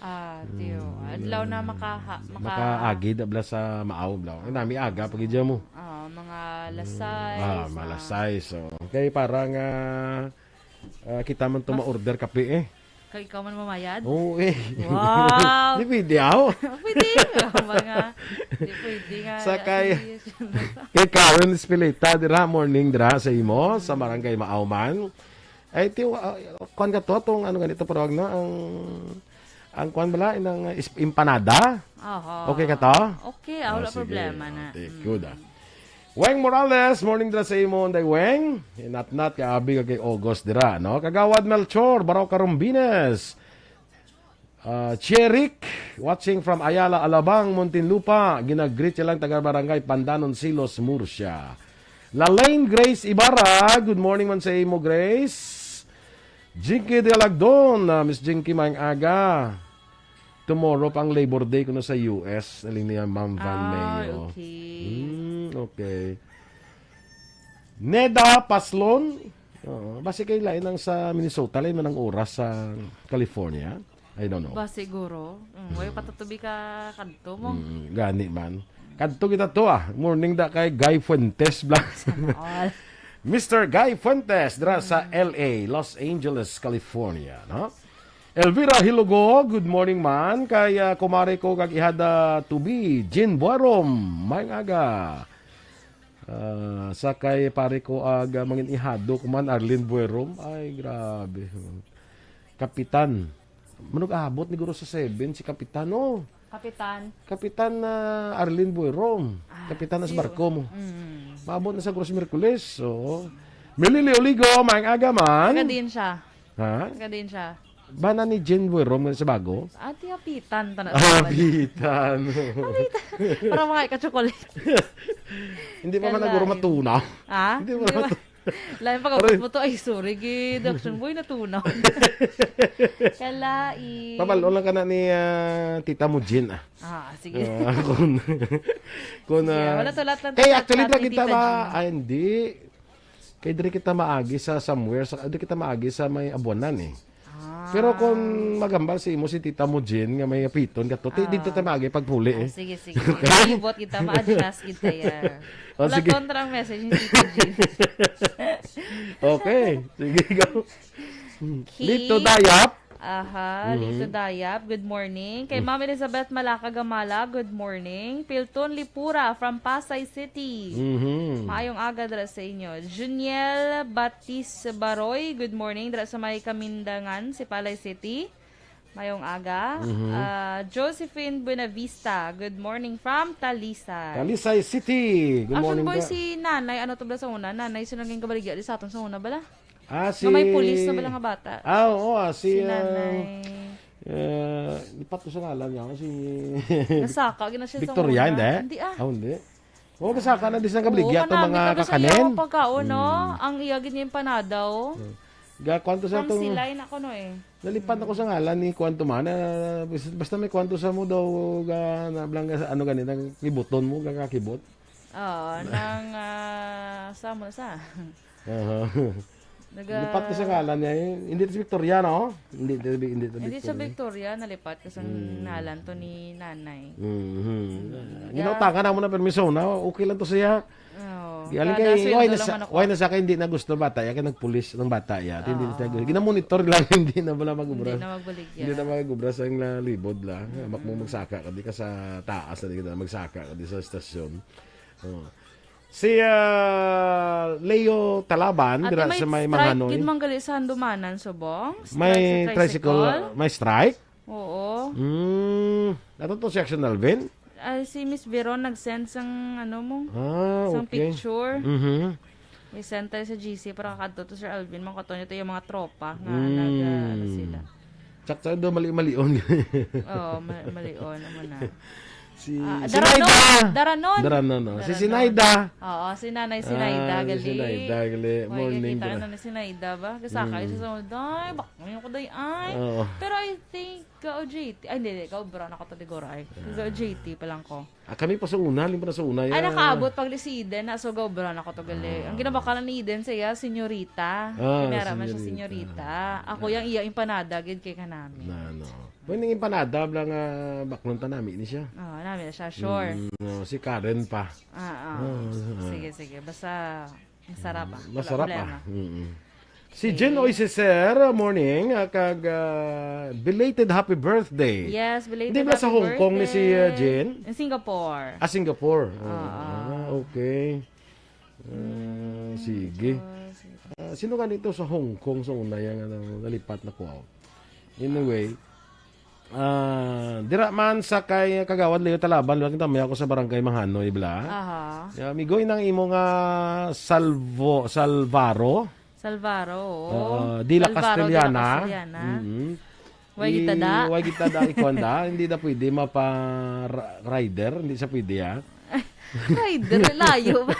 Ah, tiyo. Mm, adlaw na makaha-, maka- makaagi da bla sa Maaw, bla. Ay, nami aga, pag idya mo. Ah, mga alas sais, ah, mga alas sais, so. Kay para nga, ah, kita man to ma-order kape, eh. Kay ikaw man mamayad? Oo, eh. Wow! Di pwede, aw. Pwede. Mga, di pwede nga. Sa kay, kay Karen Espileta, dira, morning, dira, sa imo, sa Barangay Maawman. Ay, ti-, ah, kuwan ka to, tong ano ganito, parang, no, ang, ang kuwan bala, inang is-, empanada? Aha. Okay ka to? Okay, ah, wala problema na. Ah, sige. Ah, thank you, da. Weng Morales, morning dra sa imo, Inday Weng. Hinatnat ka, abi ka kay August dira, no? Kagawad Melchor, Baraw Karumbines. Ah, Cherik, watching from Ayala, Alabang, Muntinlupa. Ginagreet siya lang, taga Barangay Pandanon, Silos, Murcia. Lalaine Grace Ibarra, good morning man sa imo, Grace. Jinky de Alagdon, ah, Miss Jinky, maayong aga. Tomorrow pa ang Labor Day kuno sa U S, naling niya Ma'am Van Ah, Mayo. Okay. Hmm, okay. Neda Paslon, oo, basi kay lain ang sa Minnesota, lain man ang oras sa California. I don't know. Ba siguro? Mm, way Mm. patutubi ka kadto mo. Mm, gani man. Kadto kita to, ah. Morning da kay Guy Fuentes, bla. All. Mister Guy Fuentes, dira sa Mm. L A, Los Angeles, California, no? Elvira Hilogo, good morning man. Kay, ah, kumare ko kag ihada Tubi, Jean Buarom, maayong aga. Ah, sa kay pare ko ag, ah, mangin ihado ko man, Arlene Buerom. Ay, grabe. Kapitan. Manug-abot ni guro sa seven si Kapitan, oh. Kapitan. Kapitan na Arlene Buerom. Ah, Kapitan na sa si barko mo. Mm. Maabot na sa guro sa Miyerkules, oo. Melili Oligo, maayong aga man. Taga diin siya? Ha? Taga diin siya? Bana ni Jean Buerom nga sa bago? Ati, apitan, tana-, Ah, apitan. Apitan. Para makay ka chocolate. Hindi pa man Kalain. naguro matuna. Ah? Hindi pa Hindi man pa. matu- Lain pa Aray. Mo to. Ay, sorry, gid. Action boy, natuna. Kalain. Pabalo lang ka na ni, ah, tita mo, Jean, ah. Ah, sige. Ah, kung, kung, Sige, ah, wala to, lahat lang eh, to, actually, lahat dra ni kita Tita ba? Jean. Ay, hindi. Kay diri kita maagi sa somewhere, sa, diri kita maagi sa may Abuanan, eh. Ah. Pero kung magambal sa imo si tita mo, Jean, nga may apiton ka to, ti-, dito Ah. tayo maagi pagpuli, Ah, eh. sige, sige. Okay? Ibot kita, ma-adjust kita, ya. Oh, Wala sige. kontra ang message ni Tita Jean. Okay. Sige, go. Key. Lito Dayap. Aha, Mhm. Lito Dayap. Good morning. Kay Mm. Ma'am Elizabeth Malaca Gamala, good morning. Pilton Lipura from Pasay City. Mhm. Maayong aga dira sa inyo. Juniel Batis Baroy, good morning. Dira sa may Kamindangan, Sipalay City. Mayong aga. Mhm. Ah, Josephine Buenavista, good morning from Talisay. Talisay City. Good Action morning, boy, da. Si Nanay, ano to ba sa una? Nanay, sino naging kabaligya di sa aton sa una bala? Ah, si Nga may pulis na bala nga bata? Ah, oo, ah, si, Si ah, Nanay. ah, lipat ko sa ngalan niya. Si Nasaka, gina siya sa Victoria, una. Hindi? Hindi, ah. Ah, hindi. Oo, basta ka na di sa Oo, kabaligya to kanami mga ka, basta kakanin. Iya ang pagkaon, no? Mm. Ang iya gid niya empanada, oh. Mm. Ga, kwanto sa From tong Silay na kuno, eh. Nalipat ako sa ngalan ni kwanto man. Ah, bas-, basta may kwanto sa mo daw, ga, na, blang, ano gani, nang kibuton mo, ga, kakibot. Oo, nang, ah, sa mo sa. Aha. Naga- Lipat ko sa ngalan niya, eh. Hindi to si Victoria, no? Hindi, hindi, hindi to Hindi sa Victoria. Victoria, nalipat ko sa Mm. ngalan to ni Nanay. Mhm. Mm. Ginautangan namo na permiso na, okay lang to siya. Oo. Galing Kada kay, sweldo why na lang sa, man ako. Why na sa kay hindi na gusto bata, ya kay nagpulis ng bata, ya. Hindi na Oo. gusto. Ginamonitor lang, hindi na wala mag-ubra. Hindi na magbalik, Hindi ya. na mag-ubra sa ing la-, libod lang. Mm. Mak mo magsaka ka, di ka sa taas, di ka na magsaka ka, di sa estasyon. Oo. Si, ah, Leo Talaban, Ate, dira may sa may strike Mahanoy. Gid man gali sa Handumanan, Subong? May Strike sa tricycle, tricycle? May strike? Oo. Mm, ato to si Action Alvin? Ah, si Miss Veron nag-send sang, ano mo, Ah, sang okay. picture. Mhm. I-send tayo sa G C para kadto to Sir Alvin. Mga katonyo tayo yung mga tropa nga Mm. nag, ah, ano sila. Sakto daw, mali-malion. Oo, ma-, malion naman na. Si Ah, Daranon! Sinaida. Daranon! Daranon, no? Si Daranon. Sinaida. Oo, si Nanay Sinaida, Ah, si gali. Sinaida, gali. Why, Morning, kita ka Dra-, na ni Sinaida ba? Kasakay Mm. siya sa, "Day, bak-, ngayon ko, day, ay." Oo. Pero I think, ka-O J T. Ay, hindi, hindi. Kaobra na ko to, digora, ay. Ah. Ka-O J T pa lang ko. Ah, kami pa sa una, limpa na sa una, Ay, ya. nakaabot pag si Eden, na, so, kaobra na ko to, gali. Ah. Ang ginabakalan ni Eden sa iya, senyorita. Ah, Kinara man siya, senyorita. senyorita. Ah. Ako, yang iya, empanada, gid kay kanami. Na, no. Pwede nga empanada, bla nga baklon ta nami ni siya. Oo, nami na siya, sure. Mm, no, si Karen pa. Ah, ah. Oo, ah. Sige, sige. Basta, masarap, ah. Mm, Wala masarap, problema. ah. Mm-mm. Si Okay. Jen Oiseser, morning, ah, kag, ah, belated happy birthday. Yes, belated Hindi ba sa happy Hong Kong ni si, ah, birthday. Jen? In Singapore. Ah, Singapore. Oo. Ah, okay. Ah, Mm, sige. so, sige. Ah, sino ka nito sa Hong Kong sa una yang, ano, nalipat na ko? Anyway, ah, dira man sa kay Kagawad Leo Talaban, wala kita, may ako sa Barangay Mahanoy, bla. Aha. Ya, amigo, inang imo nga Salvo-, Salvaro? Salvaro, oo. Ah, Dila Salvaro, Dila Castellana. Castellana. Mm-hmm. Way I-, gitada. way gitada, ikuan da. Hindi na pwede mapa ra-, rider. Hindi siya pwede, ah. Rider, layo ba?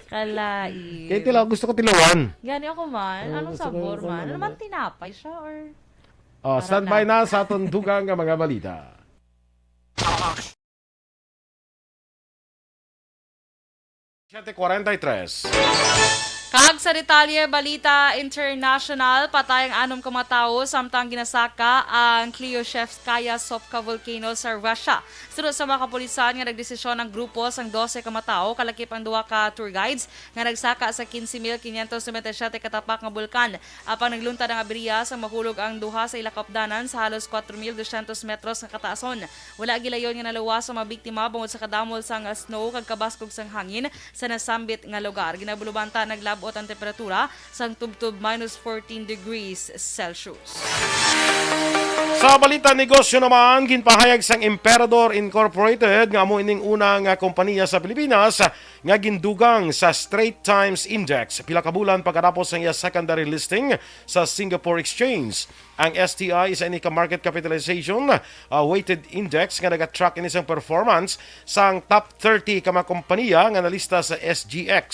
Kalai. Kaya tilaw, gusto ko tilawan. Gani ako man. Oo, Anong gusto ko sabor yung man? Ano ano man, na. Tinapay siya or Oh, Para standby na. na sa aton dugang nga mga balita. Siyete kuwarenta y tres. Kag sa detalye, balita international, patay ang anom ka mga tawo samtang ginasaka ang Klyoshevskaya Sopka volcano sa Russia. Suno sa mga kapulisan nga nagdesisyon ang grupo sang dose ka mga tawo, kalakip ang duha ka tour guides nga nagsaka sa quince mil quinientos noventa y siete ka tapak nga bulkan. Apang nagluntad ang aberya sang mahulog ang duha sa ila kaupdanan sa halos kwatro mil dosyentos metros nga kataason. Wala gilayon nga naluwas ang mga biktima bangod sa kadamol sang snow kag kabaskog sang hangin sa nasambit nga lugar. Ginabulubanta naglab-ot ang temperatura sang tubtob minus fourteen degrees Celsius. Sa balita negosyo naman, ginpahayag sang Emperador Incorporated nga amo ining una nga kompanya sa Pilipinas nga gindugang sa Straits Times Index pila ka bulan pagkatapos sang iya secondary listing sa Singapore Exchange. Ang S T I isa ini ka market capitalization, ah, weighted index nga nag-track ini sang performance sang top thirty ka mga kompanya nga nalista sa S G X.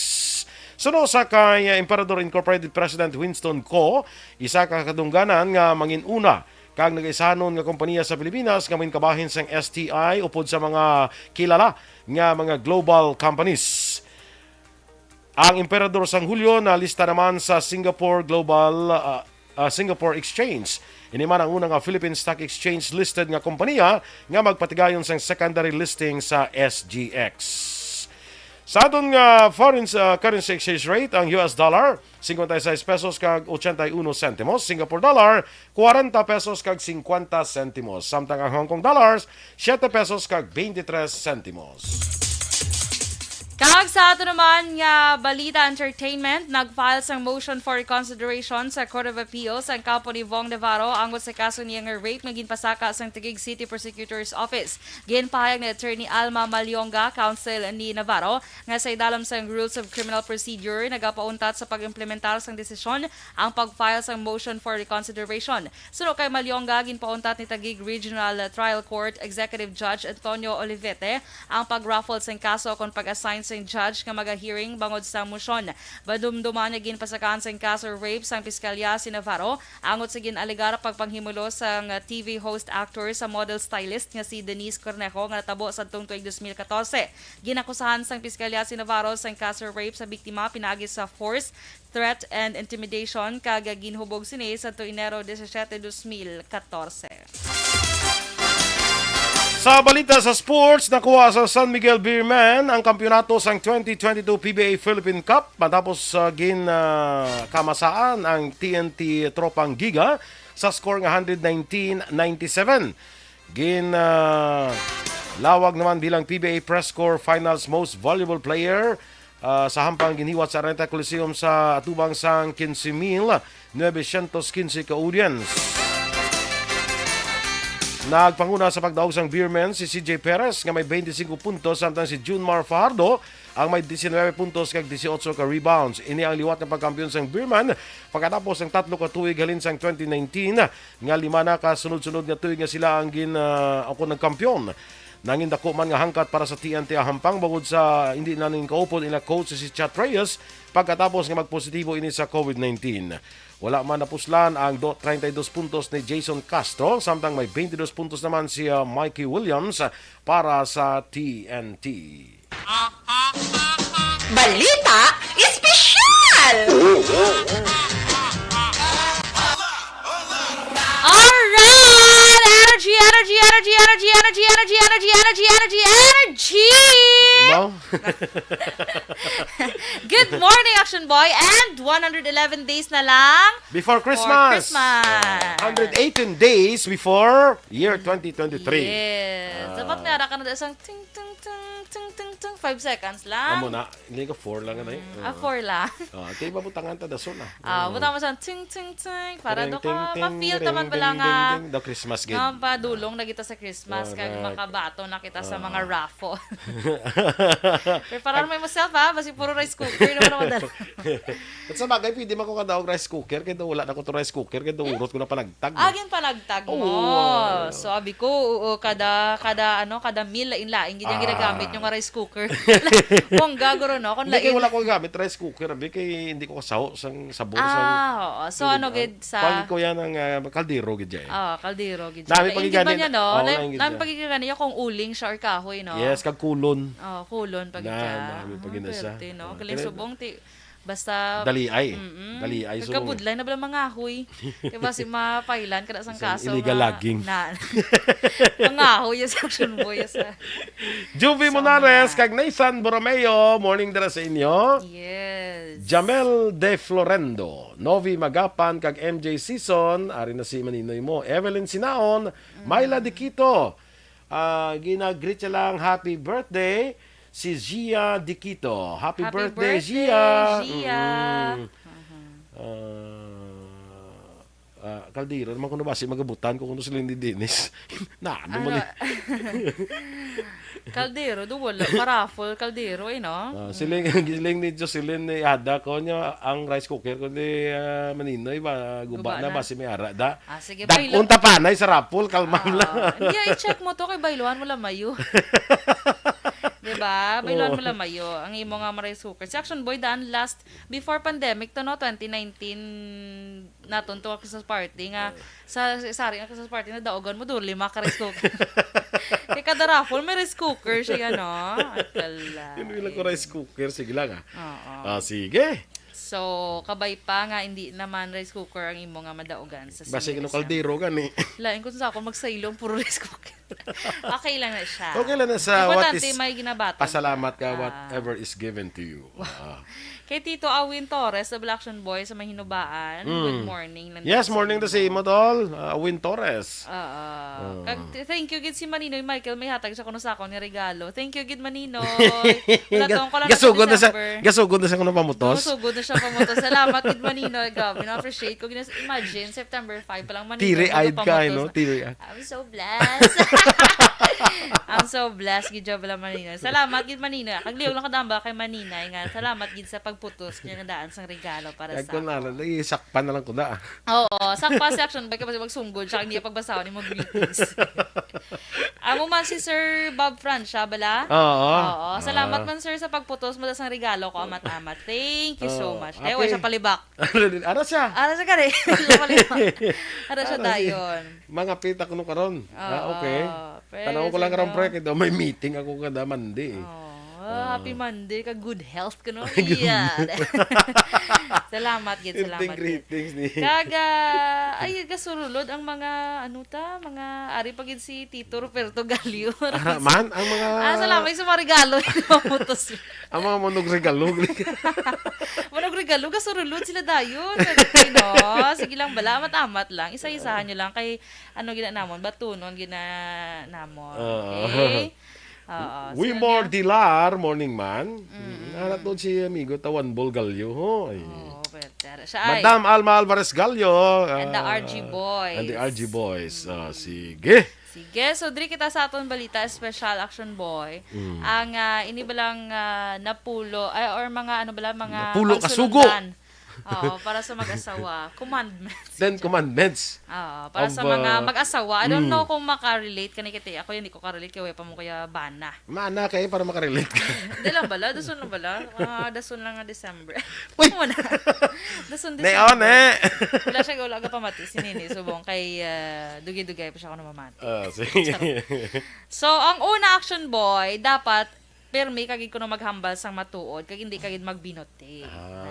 Suno sa kay, ah, Emperador Incorporated President Winston Ko, isa ka kadungganan nga mangin-una kag nagaisanon nga kompanya sa Pilipinas nga mangin kabahin sang S T I upod sa mga kilala nga mga global companies. Ang Emperador sang Hulyo nalista naman sa Singapore Global, ah, ah, Singapore Exchange. Ini man ang una nga Philippine Stock Exchange listed nga kompanya nga magpatigayon sang secondary listing sa S G X. Sa aton nga foreign, ah, currency exchange rate, ang U S dollar, cincuenta y seis pesos kag ochenta y uno centimos, Singapore dollar, cuarenta pesos kag cincuenta centimos, samtang ang Hong Kong dollars, siete pesos kag veintitrés centimos. Kag sa ato naman nga balita entertainment, nag-file sang motion for reconsideration sa Court of Appeals ang kampo ni Vong Navarro angot sa kaso niya nga rape nga ginpasaka sang Taguig City Prosecutor's Office. Ginpahayag ni Attorney Alma Malionga, counsel ni Navarro, nga sa idalom sang Rules of Criminal Procedure nagapauntat sa pag-implementar sang desisyon ang pag-file sang motion for reconsideration. Suno kay Malionga, ginpauntat ni Taguig Regional Trial Court Executive Judge Antonio Olivete ang pag-raffle sang kaso kon pag-assign sang judge nga maga-hearing bangod sa motion. Madumduman nga ginpasakaan sang kaso rape sang piskalya si Navarro angot sa gin-alegar pagpanghimulo sang T V host actor sa model stylist nga si Denise Cornejo nga natabo sadtong tuig dos mil katorse. Ginakusahan sang piskalya si Navarro sang kaso rape sa biktima pinaagi sa force, threat, and intimidation, kag ginhubog sini sadto Enero disisiete, dos mil katorse. Sa balita sa sports, nakuha sa San Miguel Beermen ang kampiyonato sang twenty twenty-two P B A Philippine Cup matapos, ah, gin, ah, kamasaan ang T N T Tropang Giga sa score nga hundred nineteen ninety-seven. Gin, ah, lawag naman bilang P B A Press Corps Finals Most Valuable Player, ah, sa hampang ginhiwat sa Araneta Coliseum sa atubang sang quince mil novecientos quince ka audience. Nagpanguna sa pagdaog sang Beermen si C J Perez nga may twenty-five puntos, samtang si Junmar Fajardo ang may diecinuebe puntos kag dieciocho ka rebounds. Ini ang liwat nga pagkampiyon sang Beermen pagkatapos sang tatlo ka tuig halin sang twenty nineteen, nga lima na ka sunod-sunod nga tuig nga sila ang gin, ah, ako nagkampiyon. Nangin dako man nga hangkat para sa T N T ang hampang bangod sa hindi na ning kaupod nila coach si Chat Reyes pagkatapos nga magpositibo ini sa covid nineteen. Wala man napuslan ang do, treinta y dos puntos ni Jason Castro, samtang may twenty-dos puntos naman si, ah, Mikey Williams para sa T N T. Balita Espesyal! Alright! Energy, energy, energy, energy, energy, energy, energy, energy, energy, energy, energy! Wow. Good morning, Action Boy, and one hundred eleven days na lang Before for Christmas. Christmas. Ah, hundred eighteen days before year twenty twenty-three. Yes. Ah. Dapat may ara ka na isang ting, ting, ting, ting, ting, ting, five seconds lang. Amo na, hindi ka four lang, anay. Mm, ah, four lang. Oh, kay mabutangan ta dason na. Ah, butang mo sa ting, ting, ting, para do ka ma-feel taman bala nga, ding, ding, ding, daw Christmas gid. Nga padulong na kita sa Christmas, kag makabato na kita sa mga raffle. Preparar mo imong self, ha? Basi puro rice cooker naman ako dala. At sa bagay, pwede man ko kadaog rice cooker, kay daw wala na ko to rice cooker, kay daw urot ko na panagtag, no? Agin panagtag mo. Oo, ah. So, abi ko, oo, kada, kada, ano, kada meal, lain-lain gid ang ginagamit nyo nga rice cooker. Kung gaguro, no? Kung lain. Hindi, kay wala ko gamit rice cooker, abi, kay hindi ko kasaho sang sabor sang, ah, oo. So, ano, gid sa pag ko yan ang, ah, kaldero gid dyan. Ah, kaldero gid dyan. Nami pag gani, no? Oo, nami pag gani kung uling siya or kahoy, no? Yes, kag kulon. Oh, kulon pa gid siya. Nami pag gani siya. Swerte, no? Kaling subong, ti, basta daliay. Mm-mm. Daliay, so, kagkabudlay na bala mangahoy. Kay basi mapailan ka na sang kaso illegal logging. Na, mangahoy yung sa Action Boy, sa Juvie Monares, kag Nathan Borromeo, morning dira sa inyo. Yes. Jamel De Florendo, Novi Magapan, kag M J Season, ari na si Maninoy mo. Evelyn Sinaon, Myla Diquito, ah, gina-greet siya lang, "Happy birthday," si Gia Diquito. Happy birthday, Gia. Happy birthday, Gia. Mm. Ah, ah, kaldero naman kuno basi magabutan ko kuno sila ni Dennis. Na, ano man eh. Kaldero, do wala. Paraffle, kaldero, eh, no? Ah, siling, siling ni Jocelyn ni Ada ko niya, ang rice cooker ko ni, ah, Maninoy ba, guba na, basi may ara da. Ah, sige, Dag-, unta pa, nay, sa raffle, kalma lang. Ah, hindi, i-check mo to, kay bayluhan mo lang mayo. Di ba? Bayluhan mo lang mayo. Ang imo nga rice cooker. Si Action Boy, daan last, before pandemic to, no? Twenty nineteen naton to Christmas party nga, sa, sa sari nga Christmas party na daogan mo, do, lima ka rice cooker. Kay kada raffle, may rice cooker siya, no? Akala. Yun, wala ko rice cooker. Sige lang, ah. Oo. Ah, sige. So, kabay pa nga hindi naman rice cooker ang imo nga madaugan sa Basi senior kano exam. Kaldero gani. Lain ko sa ako magsaylong puro rice cooker. Okay lang na siya. Okay lang na sa what Importante is may ginabaton. Pasalamat ka Ah. Whatever is given to you. Ah. Kay Tito Awin Torres, Double Action Boy sa Mahinubaan. Mm. Good morning lang Yes, din sa morning to imo. Sa imo, tol. Ah, Awin Torres. Oo. Oo. Kag, th- thank you gid si Maninoy Michael, may hatag siya kuno sa akon nga regalo. Thank you gid, Maninoy. Wala Ga- tong ko lang gasugod na sa, December. Gasugod na sa kuno pamutos. Gasugod na siya pamutos. Salamat gid, Maninoy. Grabe, na-appreciate ko. Ginas- imagine, September five pa lang, Maninoy, Teary-eyed ka, eh, no? Nagapamutos. Teary-eyed. I'm so blessed. I'm so blessed gid, Job, lang, Maninoy. Salamat gid, Maninoy. Kagliog lang ko damba kay Maninay nga. Salamat gid sa pagputos niya nga daan sang regalo para sa Kag ako. Kung ano, sakpan na lang ko da. Oo, sakpa si Action Boy, kay basi magsunggol siya, hindi pagbasahon ni mo greetings. Amo man si Sir Bob Francia, bala? Oo. Oo, salamat Ah. man, sir, sa pagputos mo sang regalo ko, amat-amat. Thank you so Oo. much. Dahil Happy. Siya palibak. Ara siya. Ara siya gani. Siya palibak. Ara siya Ara siya. Dayon. Mga pita kuno karon. Oo. Ah, okay. Pero Tanaw ko lang sige, karon, no? Pre, kay daw may meeting ako kada Monday, eh. Oh, Ah. happy Monday ka, good health ka, no? Good Iyan. Salamat gid, Inting salamat gid. Greetings ni Kag, ah, ay, gasurulod ang mga, ano ta, mga, ari pa gid si Tito Roberto Gallo. Ara man, ang mga Ah, salamat sa mga regalo. Mamutos. Ang mga manugregalo. Manugregalo, gasurulod sila dayon. Sabi ko, no? Sige lang, bala, amat-amat lang. Isa-isahan nyo lang kay, ano, gina namon, batunon, gina namon. Oo. Okay? Oo, We sila More niya. Dilar, morning man. Mm. Mm, anak doon si amigo, Tawan Bol Gallo, ho. Ay. Oo, pwede. Siya ay. Madam Alma Alvarez Gallo, And the ah, R G Boys. And the R G Boys. Ah, sige. Sige, so diri kita sa aton balita, special action boy. Mm. Ang, ah, ini ba lang, ah, napulo, ay, or mga ano ba lang, mga Napulo ka sugo. Pagsulundan. Oo, para sa mag-asawa. Commandments. Ten commandments. Oo, para sa Of, mga ah, mag-asawa. I don't mm. know kung makarelate ka ni Kati. Ako, hindi ko karelate kay wala pa mo kaya bana. Mana kayo para makarelate ka. Hindi lang bala, dason lang bala. Ah, dason lang nga December. Uy! Ano na? Dason December. Neon, eh. Wala siya, wala ka pamati si Nini. Subong kay, ah, dugay-dugay pa siya kung namamati. Ah, sige. Charot. So, ang una, action boy, dapat pirmi ka gid kuno maghambal sang matuod, kag hindi ka gid magbinuti. Ah,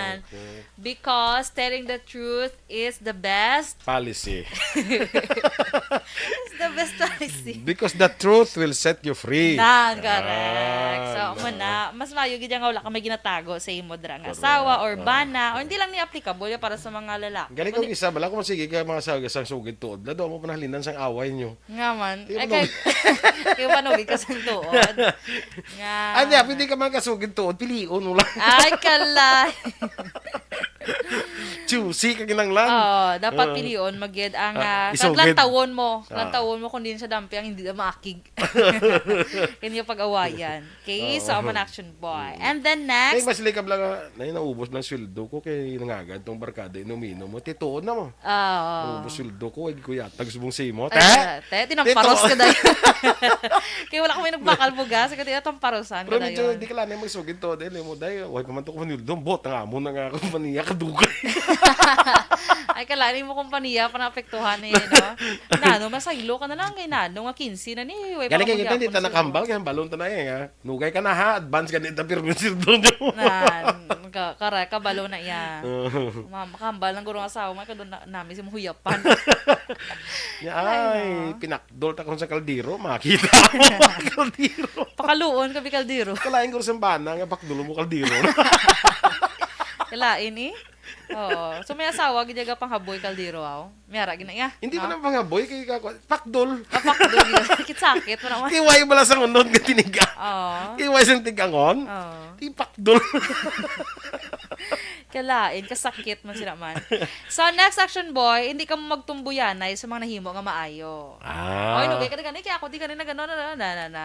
Nan. Okay. Because telling the truth is the best. Policy. It's the best policy. Because the truth will set you free. Na, correct. Ah, So, no. Mo na, mas maayo gid nga wala ka may ginatago sa imo dira nga Correct. Asawa or Ah. Bana, or hindi lang ni applicable ya para sa mga lalaki. Galing ko Kundi isa, bala ko masigi ka mga sa, sa sugid tuod. Lado mo panahalinan sang away nyo. Nga man. Di Ay, mo kay, kay panugi ka sa tuod. Nga. Ay, di, pwede ka man kasugid tuod, pilion mo lang. Ay, kalay. Choosy ka ginanglan. Oo, dapat Ah. Pilion mo gid ang, Ah, ah, isugid. Kag lantawon mo. Ah. Lantawon mo kung diin siya dampi ang hindi na maakig. Kanya pag-awayan. Okay, Oo. So, I'm an action boy. Mm. And then next. Kay mas likab lang, ah, nay, naubos lang sweldo ko kay nangagad tong barkada, inom-inom mo. Tituon na mo. Oo. Naubos sweldo ko, ay, kuya, tag subong simo. Ay, Te? Te, tinamparos Tito. Ka dahil. Kaya wala kami nagbakal bugas, kaya tinamparosan ka Pero medyo dahil. Di ka lang na magsugid to, dahil mo, dahil, why pa man to ko manildo, bot, ang amo na nga kompanya, kadugay. Ay, kalain mo kompanya, pa naapektuhan eh, no? Nano, masaylo ka na lang kay Nano, nga quince na ni, why pa Galing ka kay kita, hindi ta nakambal, kaya balon ta na eh, ha? Nugay ka na ha, advance ka nita, pero yung sweldo nyo. Na, ka, kara, kabalo na iya. Oo. Ma-, makahambal ng gurong asawa, may kadun na, nami si Muhuyapan. Ya, Ay, ay, no. Pinakdol ta kung sa kaldero, makita mo ang kaldero. Pakaluon ka, bi kaldero. Kalain ko sa bana nga pakdol mo kaldero. Kalain eh. Oo. So may asawa, gid niya panghaboy kaldero, aw. May ara, gina iya. Hindi pa No? na pangaboy kay kako. Pakdol. Ah, pakdol. Sakit-sakit mo naman. Kiway bala sa unod nga tiniga. Oo. Kiway sa tigangon. Oo. Di pakdol. Kalain, kasakit man sila man. So, next action boy, hindi ka mo magtumbuyanay sa mga nahimo nga maayo. Ah. Oy, nugay ka na gani, kaya ako di ka na gano, na, na, na, na.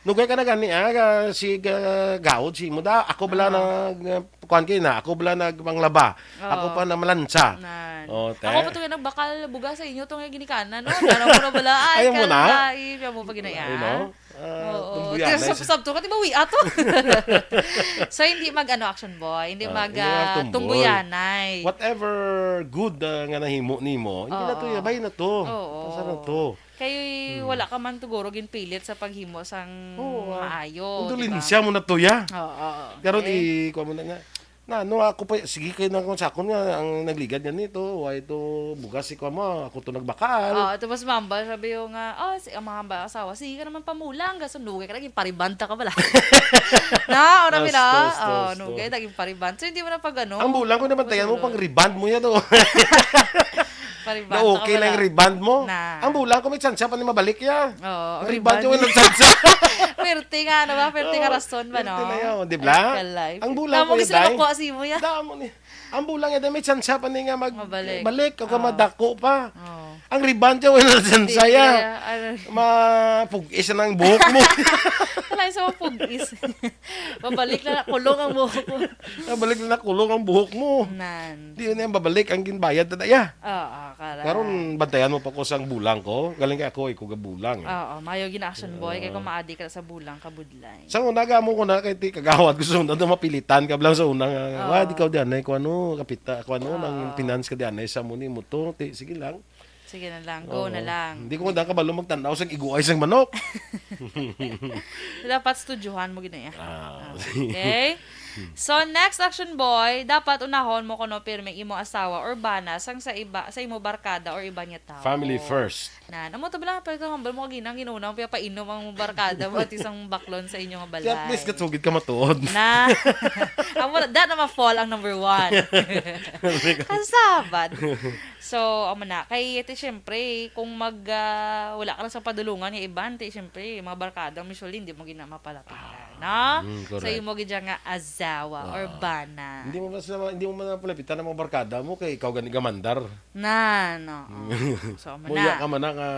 Nugay ka na gani, ah, ga-, si ga-, gaod, si mo da. Ako bala Oo. na, ga-, kuwan kayo na, ako bala nagpanglaba. Oo. Ako pa na malansa. Nan. Oh, te. Ako pa to yung nagbakal buga sa inyo, to nga ginikanan, no? Tanaw ko na bala, ay, Ayaw mo na? Kalay, kaya mo pa ginaya. Ay, no? Ah, Oo. Tumbuyanay Pero sa- sab-, sabto ka, di ba, wi ato? So, hindi mag, ano, action boy, hindi Ah, mag, hindi ah, mag tumboy. Tumbuyanay. Whatever good, ah, nga nahimo nimo, hindi na to, Oo. Yabay na to. Oo. Pasa na to. Kay Hmm. wala ka man tuguro ginpilit sa paghimo sang Oo, ah. Maayo, Indulensya di ba? Mo na to, ya. Oo, oo. Karon, Eh. i-, kuha mo na nga. Na, ano, ako pa, sige kayo na kung sakon nga, ang nagligad nga nito, why to bugas si kuwan mo, ako to nagbakal. Oo, tapos mamba, sabi yung nga, oh, si, ang mga hamba asawa, sige ka naman pamulang, gaso, nugay ka, naging paribanta ka pala. Na, ora mi na, Astos, oh, astos, nugay, astos. Naging paribanta. So, hindi mo na pag ano, Ang bulang ko naman, tayan mo, pang rebound mo yan, oh. Paribanta Na okay ka lang pala. Rebound mo. Na. Ang bulang ko, may tsansa pa ni mabalik ya. Oo, Ang rebound rebound yung niya. Walang tsansa. Perte nga, ano ba? Perte nga Oo, rason ba, perte no? Na yun, di ba? Ay, kalay. Ang bulang Tama ko ko yun, sila day. Makuha si mo yan. Damo ni. Ang bulang yan, may tsansa pa ni nga mag-, Mabalik. Balik, o ka Oo. Madako pa. Oo. Ang rebound niya, wala Hindi, sensaya. Kaya, ano, Mapugis na ang buhok mo. Wala sa mga pugis. Mabalik na, kulong ang buhok mo. Mabalik na, kulong ang buhok mo. Nan. Di yun yung babalik ang ginbayad na daya. Oo, karay. Karon, bantayan mo pa ko sang bulang ko. Galing kay ako, ikaw ga bulang, eh. Oo, mayo gina-action boy. Kay Oo. Kung maadi ka sa bulang, kabudlay. Sa una, gamo ko na, kay ti, kagawad ko sa una, daw mapilitan ka lang sa una nga, Oo. "Wa, di ka diyan, eh, kung ano, kapita, kung ano, Oo. nang finance ka diyan, eh, sa muni mo to, ti, sige lang." Sige na lang, go Oo. na lang. Hindi ko na kabalo magtanaw sa iguay sang manok. Dapat studyohan mo gina iya. Ah. Ah, okay. So, next action boy, dapat unahon mo kuno pirmi imo asawa or bana sang sa iba, sa imo barkada or iba niya tao. Family first. Na, namo to bala, pero ito, hambal mo kagina, ang ginuna, ang pinapainom ang barkada mo at isang baklon sa inyo nga balay. At least, gatsugit ka matuod. Na, amo na, that na ma-fall ang number one. Kasabad. So, amo na. Kay, ito, syempre, kung mag, ah, wala ka na sa padulungan, yung iban, ti, syempre, yung mga barkada, usually, hindi mo gina mapalapitan, Ah, no? mm, Sa correct. imo gid nga asawa or Ah. bana. Hindi mo mas, hindi mo man palapitan ang mga barkada mo kay ikaw gani gamandar. Na, no. So, amo Muya na. ka man na nga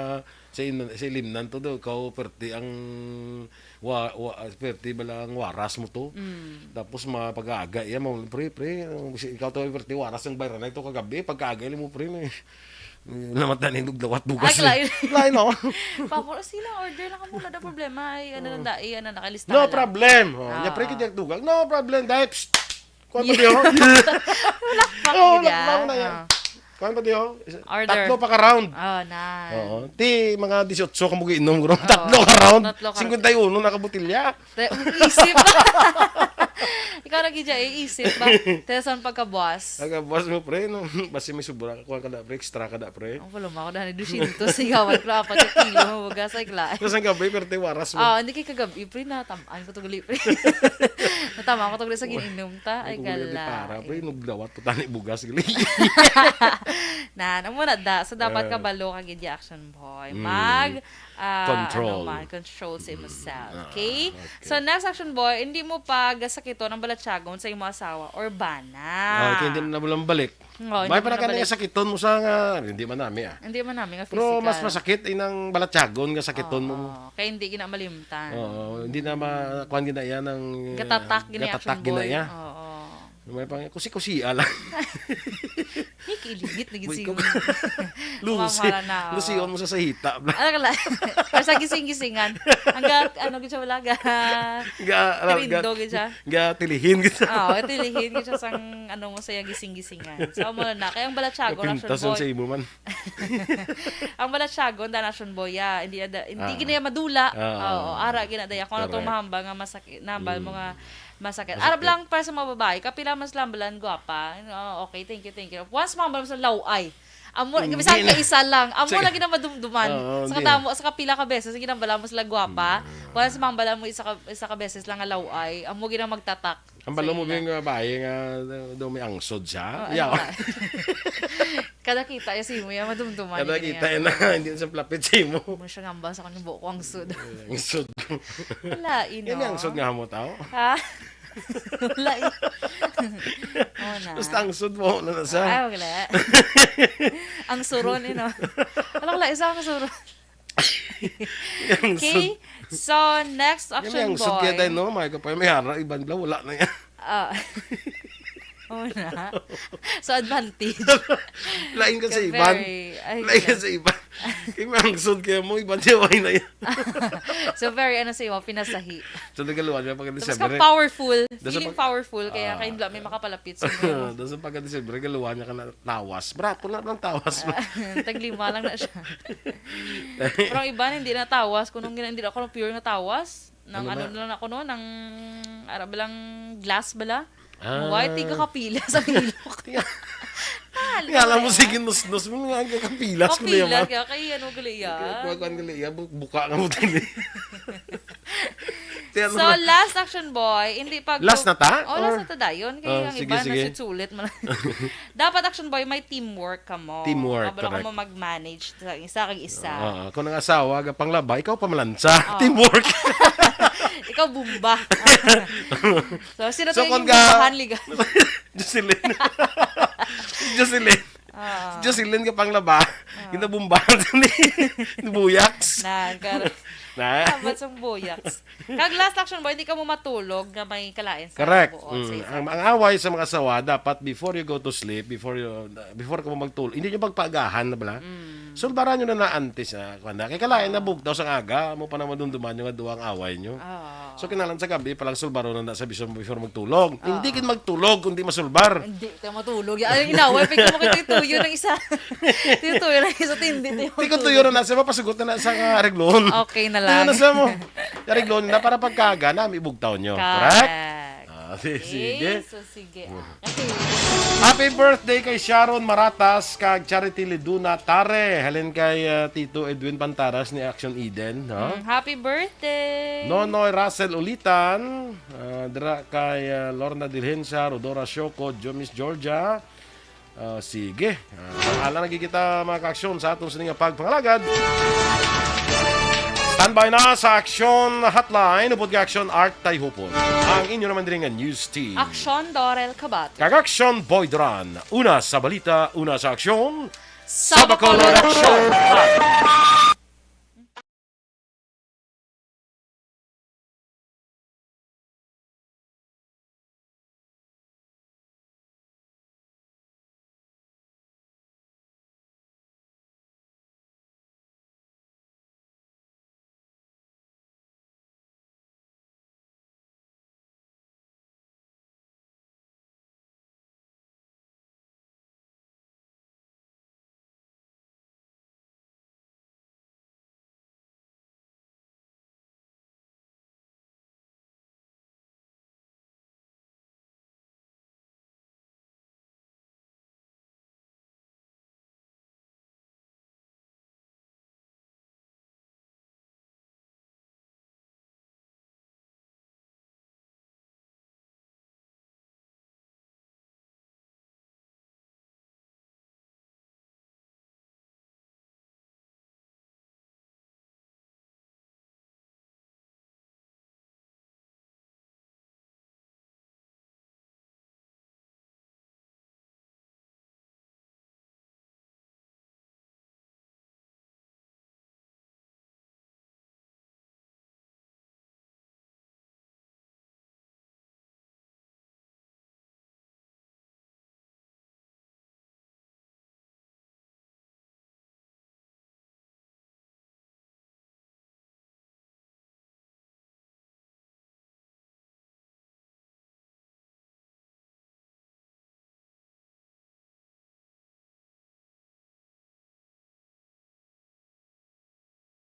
sa in-, sa ilimnan to do, ikaw perti ang wa-, wa-, perti bala ang waras mo to. Mm. Tapos mapag-aaga iya mo, "Pre, pre, ang si-, ikaw to perti waras ang bayran na ito kagabi, pagkaaga mo, pre, na, namatay na yung lawat bugas." Ay, eh. Lain. Lain, no? Papa, silang order lang ka muna, da problema. Ay, ano lang, Ah. da, eh, ano, nakalista No ka lang. problem. Oh, nya, pre, Ah. kaya dugang. No problem, dai. Psst. Kuwan pa Yeah. diyo? Wala pa Oh, kaya. wala pa na yan. Ah. Kuwan pa diyo? Order. Tatlo pa ka round. Oh, na. Oo. Ti, mga dieciocho ka mag-inom, guro. Oo, Tatlo ka round. tatlo ka round. Singkwenta y uno na ka botilya. Te-, isip. Ikaw na gidya, eh, isip ba? Te, saan pagkabuas? Pagkabuas mo, pre, no? Basi may sobra ka, kuwan ka na, pre, extra ka na, pre. Ang pulong ako, dahil dusyentos, sigawan ko na apat ka kilo, mabugas, ay, kla. Tapos ang gabi, pero te, waras mo. Ah, hindi kay kagabi, pre, natamaan ko to gali, pre. Natamaan ko to gali sa gininom ta. Ay, Ay, kung wala gala. Para, pre, nugdawat po tani bugas, gali. Na, namo na da. So, dapat Ah. kabalo ka gid, action boy. Mm. Mag, ah, Control. ano man, control sa imo Mm. self. Ah, Okay? okay. So, next action boy, hindi mo pa gasakiton ang balatyagon sa imo asawa or bana. Ah, kaya hindi na lang balik. Oo, May hindi para mo ka na nabalik. Sakiton mo sa nga, hindi man nami, ah. Hindi man nami nga Pero mas physical. Masakit inang balatyagon nga sakiton mo. Oo, kaya hindi gina malimtan. Oo, hindi na ma-, kuwan gina yan ang, Gatatak gina gatatak action gina boy. Iya. Oo. May pang-, kusi-kusia lang. May kiligit na May gid siya. kuk-, Lusi. Mawawala na, oo. Lusion mo sa sahita, bla. Ano ka lang? Or sa gising-gisingan. Ang ga-, ano gid siya, wala, ga-, Ga-, ano, kirindo ga-, gid siya. Ga-, tilihin gid siya. Oo, tilihin gid siya sang, ano mo, sa iyang gising-gisingan. So, amo na. Kaya ang balatyagon, Kapintasan Action Boy. Sa imo man. Ang balatyagon, dan Action Boy, ah. Hindi, ada-, hindi Ah. gina madula. Ah. Oo, ara, gina, daya. Kung ano tong Correct. Mahambal nga masakit, nahambal mo Mm. nga masakit. Masakit. Arab lang para sa mga babae, kapila mas lambalan, gwapa. Oh, okay, thank you, thank you. Once mahambal mo sa laway. Amo, Hindi bisan na. Ka isa lang. Amo Sige. Lagi na madumduman. Oo, Sa hindi. Katamo, sa kapila ka beses, ang ginambala mo sila gwapa. Mm. Once mahambal mo isa ka, isa ka beses lang nga laway, amo gina magtatak. Ang balo mo Sige ba lang. Yung babae nga daw may angsod siya? Oh, Yeah. ano ba? Kada kita, ya, si mo, ya, madumduman Kada niya kita, yan. Na, hindi sa plapit sa imo. Mo siya ngamba sa kanyang buhok ko angsod. Angsod. Wala, ino. Yan yung angsod nga mo, tao? Ha? Wala, eh. Oo na. Basta angsod mo, na na siya. Ah, wala. Ang suron, eh, no? Wala, wala, isa ang suron. Yung Okay, sud- so next Yung action yung sud boy. Kaya tayo, no? May ka pa, may hara, iban bla, wala na yan. Ah. Oo na. So, advantage. Lain ka sa Ka iban. Very, ay, Lain ka yeah. Sa iban. Yung may angsod kaya mo, iban siya, why na yan? So, very, ano sa iyo, pinasahi. So, nagaluhan niya pag Tapos December, ka eh. Powerful. Doon sa Feeling pag- powerful, kaya Ah. Kayo bla may makapalapit sa iyo. Doon sa pagka-December, galuhan niya ka na tawas. Bra, ako na lang tawas. Ah, taglima lang na siya. Pero ang iba, hindi na tawas. Kung nung gina-, hindi ako ng pure nga tawas. Nang Ano ano na? Na lang ako, no? Nang, ara ba lang, glass bala? Ah. Why? Tiga kapila sa ilok. Tiga- Hala, Kaya alam mo, eh. Sige, nus-nus mo nga, ang kapilas mo Kapila, naman. Kaya kay ano, gali yan. Kuha, kuha, gali yan. Bu-, buka nga mo, tali. Tiyan So, mo. Last, Action Boy, hindi pag Last na ta? Oh, last Or na ta dayon. Kaya Oh, ang sige, iba sige. Nasulit-sulit man. Dapat, Action Boy, may teamwork ka mo. Teamwork, Kabalo ka correct. Mo mag-manage sa isa kag isa. Oo, kung ang asawa, aga panglaba, ikaw pamalansa. Oo. Teamwork. Ikaw bumba. So, sino So, to kung yung ga- bumbahan, liga? Jocelyn. Jocelyn. Oo. Jocelyn ka panglaba. Oo. Ginabumbahan sa ni Buyaks. Nagkar- Na. Dapat sang buyaks. Kag last, Action Boy, hindi ka mo matulog nga may kalain sa Correct. Buot sa Mm. isa. Ang, ang away sa mga asawa, dapat before you go to sleep, before you, before ka mo magtulog, hindi nyo pagpaagahan na bala. Mm. Sulbaran nyo na na antes na, kuwan na. Kay kalain na Ah. bugtaw sa aga, mo pa na madumduman nyo nga duwang away nyo. Ah. So, kinahanglan sa gabi, palang sulbaron na na sa before, before magtulog. Ah. Hindi gid magtulog, kundi masulbar. Hindi tayo matulog. Ay, inaway, pag mo kayo tuyo ng isa. Tuyo ng isa, tindi tayo Hindi ko matulog. Tuyo na na, sa mapasugot na na sa, ah, areglon. Okay na Tuyo lang. Na sa mo. Areglon na para pagkaga na, may bugtaw nyo. Correct? Correct? Ah, si-, Okay, sige. So sige, ah. Happy birthday kay Sharon Maratas kag Charity Liduna Tare. Halin kay, ah, Tito Edwin Pantaras ni Action Eden, no? Mm, happy birthday! Nonoy Russell Ulitan, ah, dira kay, ah, Lorna Dilhensa, Rodora Shoko, Jomis Georgia. Ah, sige. Ah, ala na gid kita, mga kaaksyon, sa atong sini nga pagpangalagad. Standby na sa Action Hotline, upod kay Action Art Tayhupon. Ang inyo naman diri nga news team. Action Dorel Kabato. Kag Action Boy Duran. Una sa balita, una sa aksyon. Sa Bacolod Action.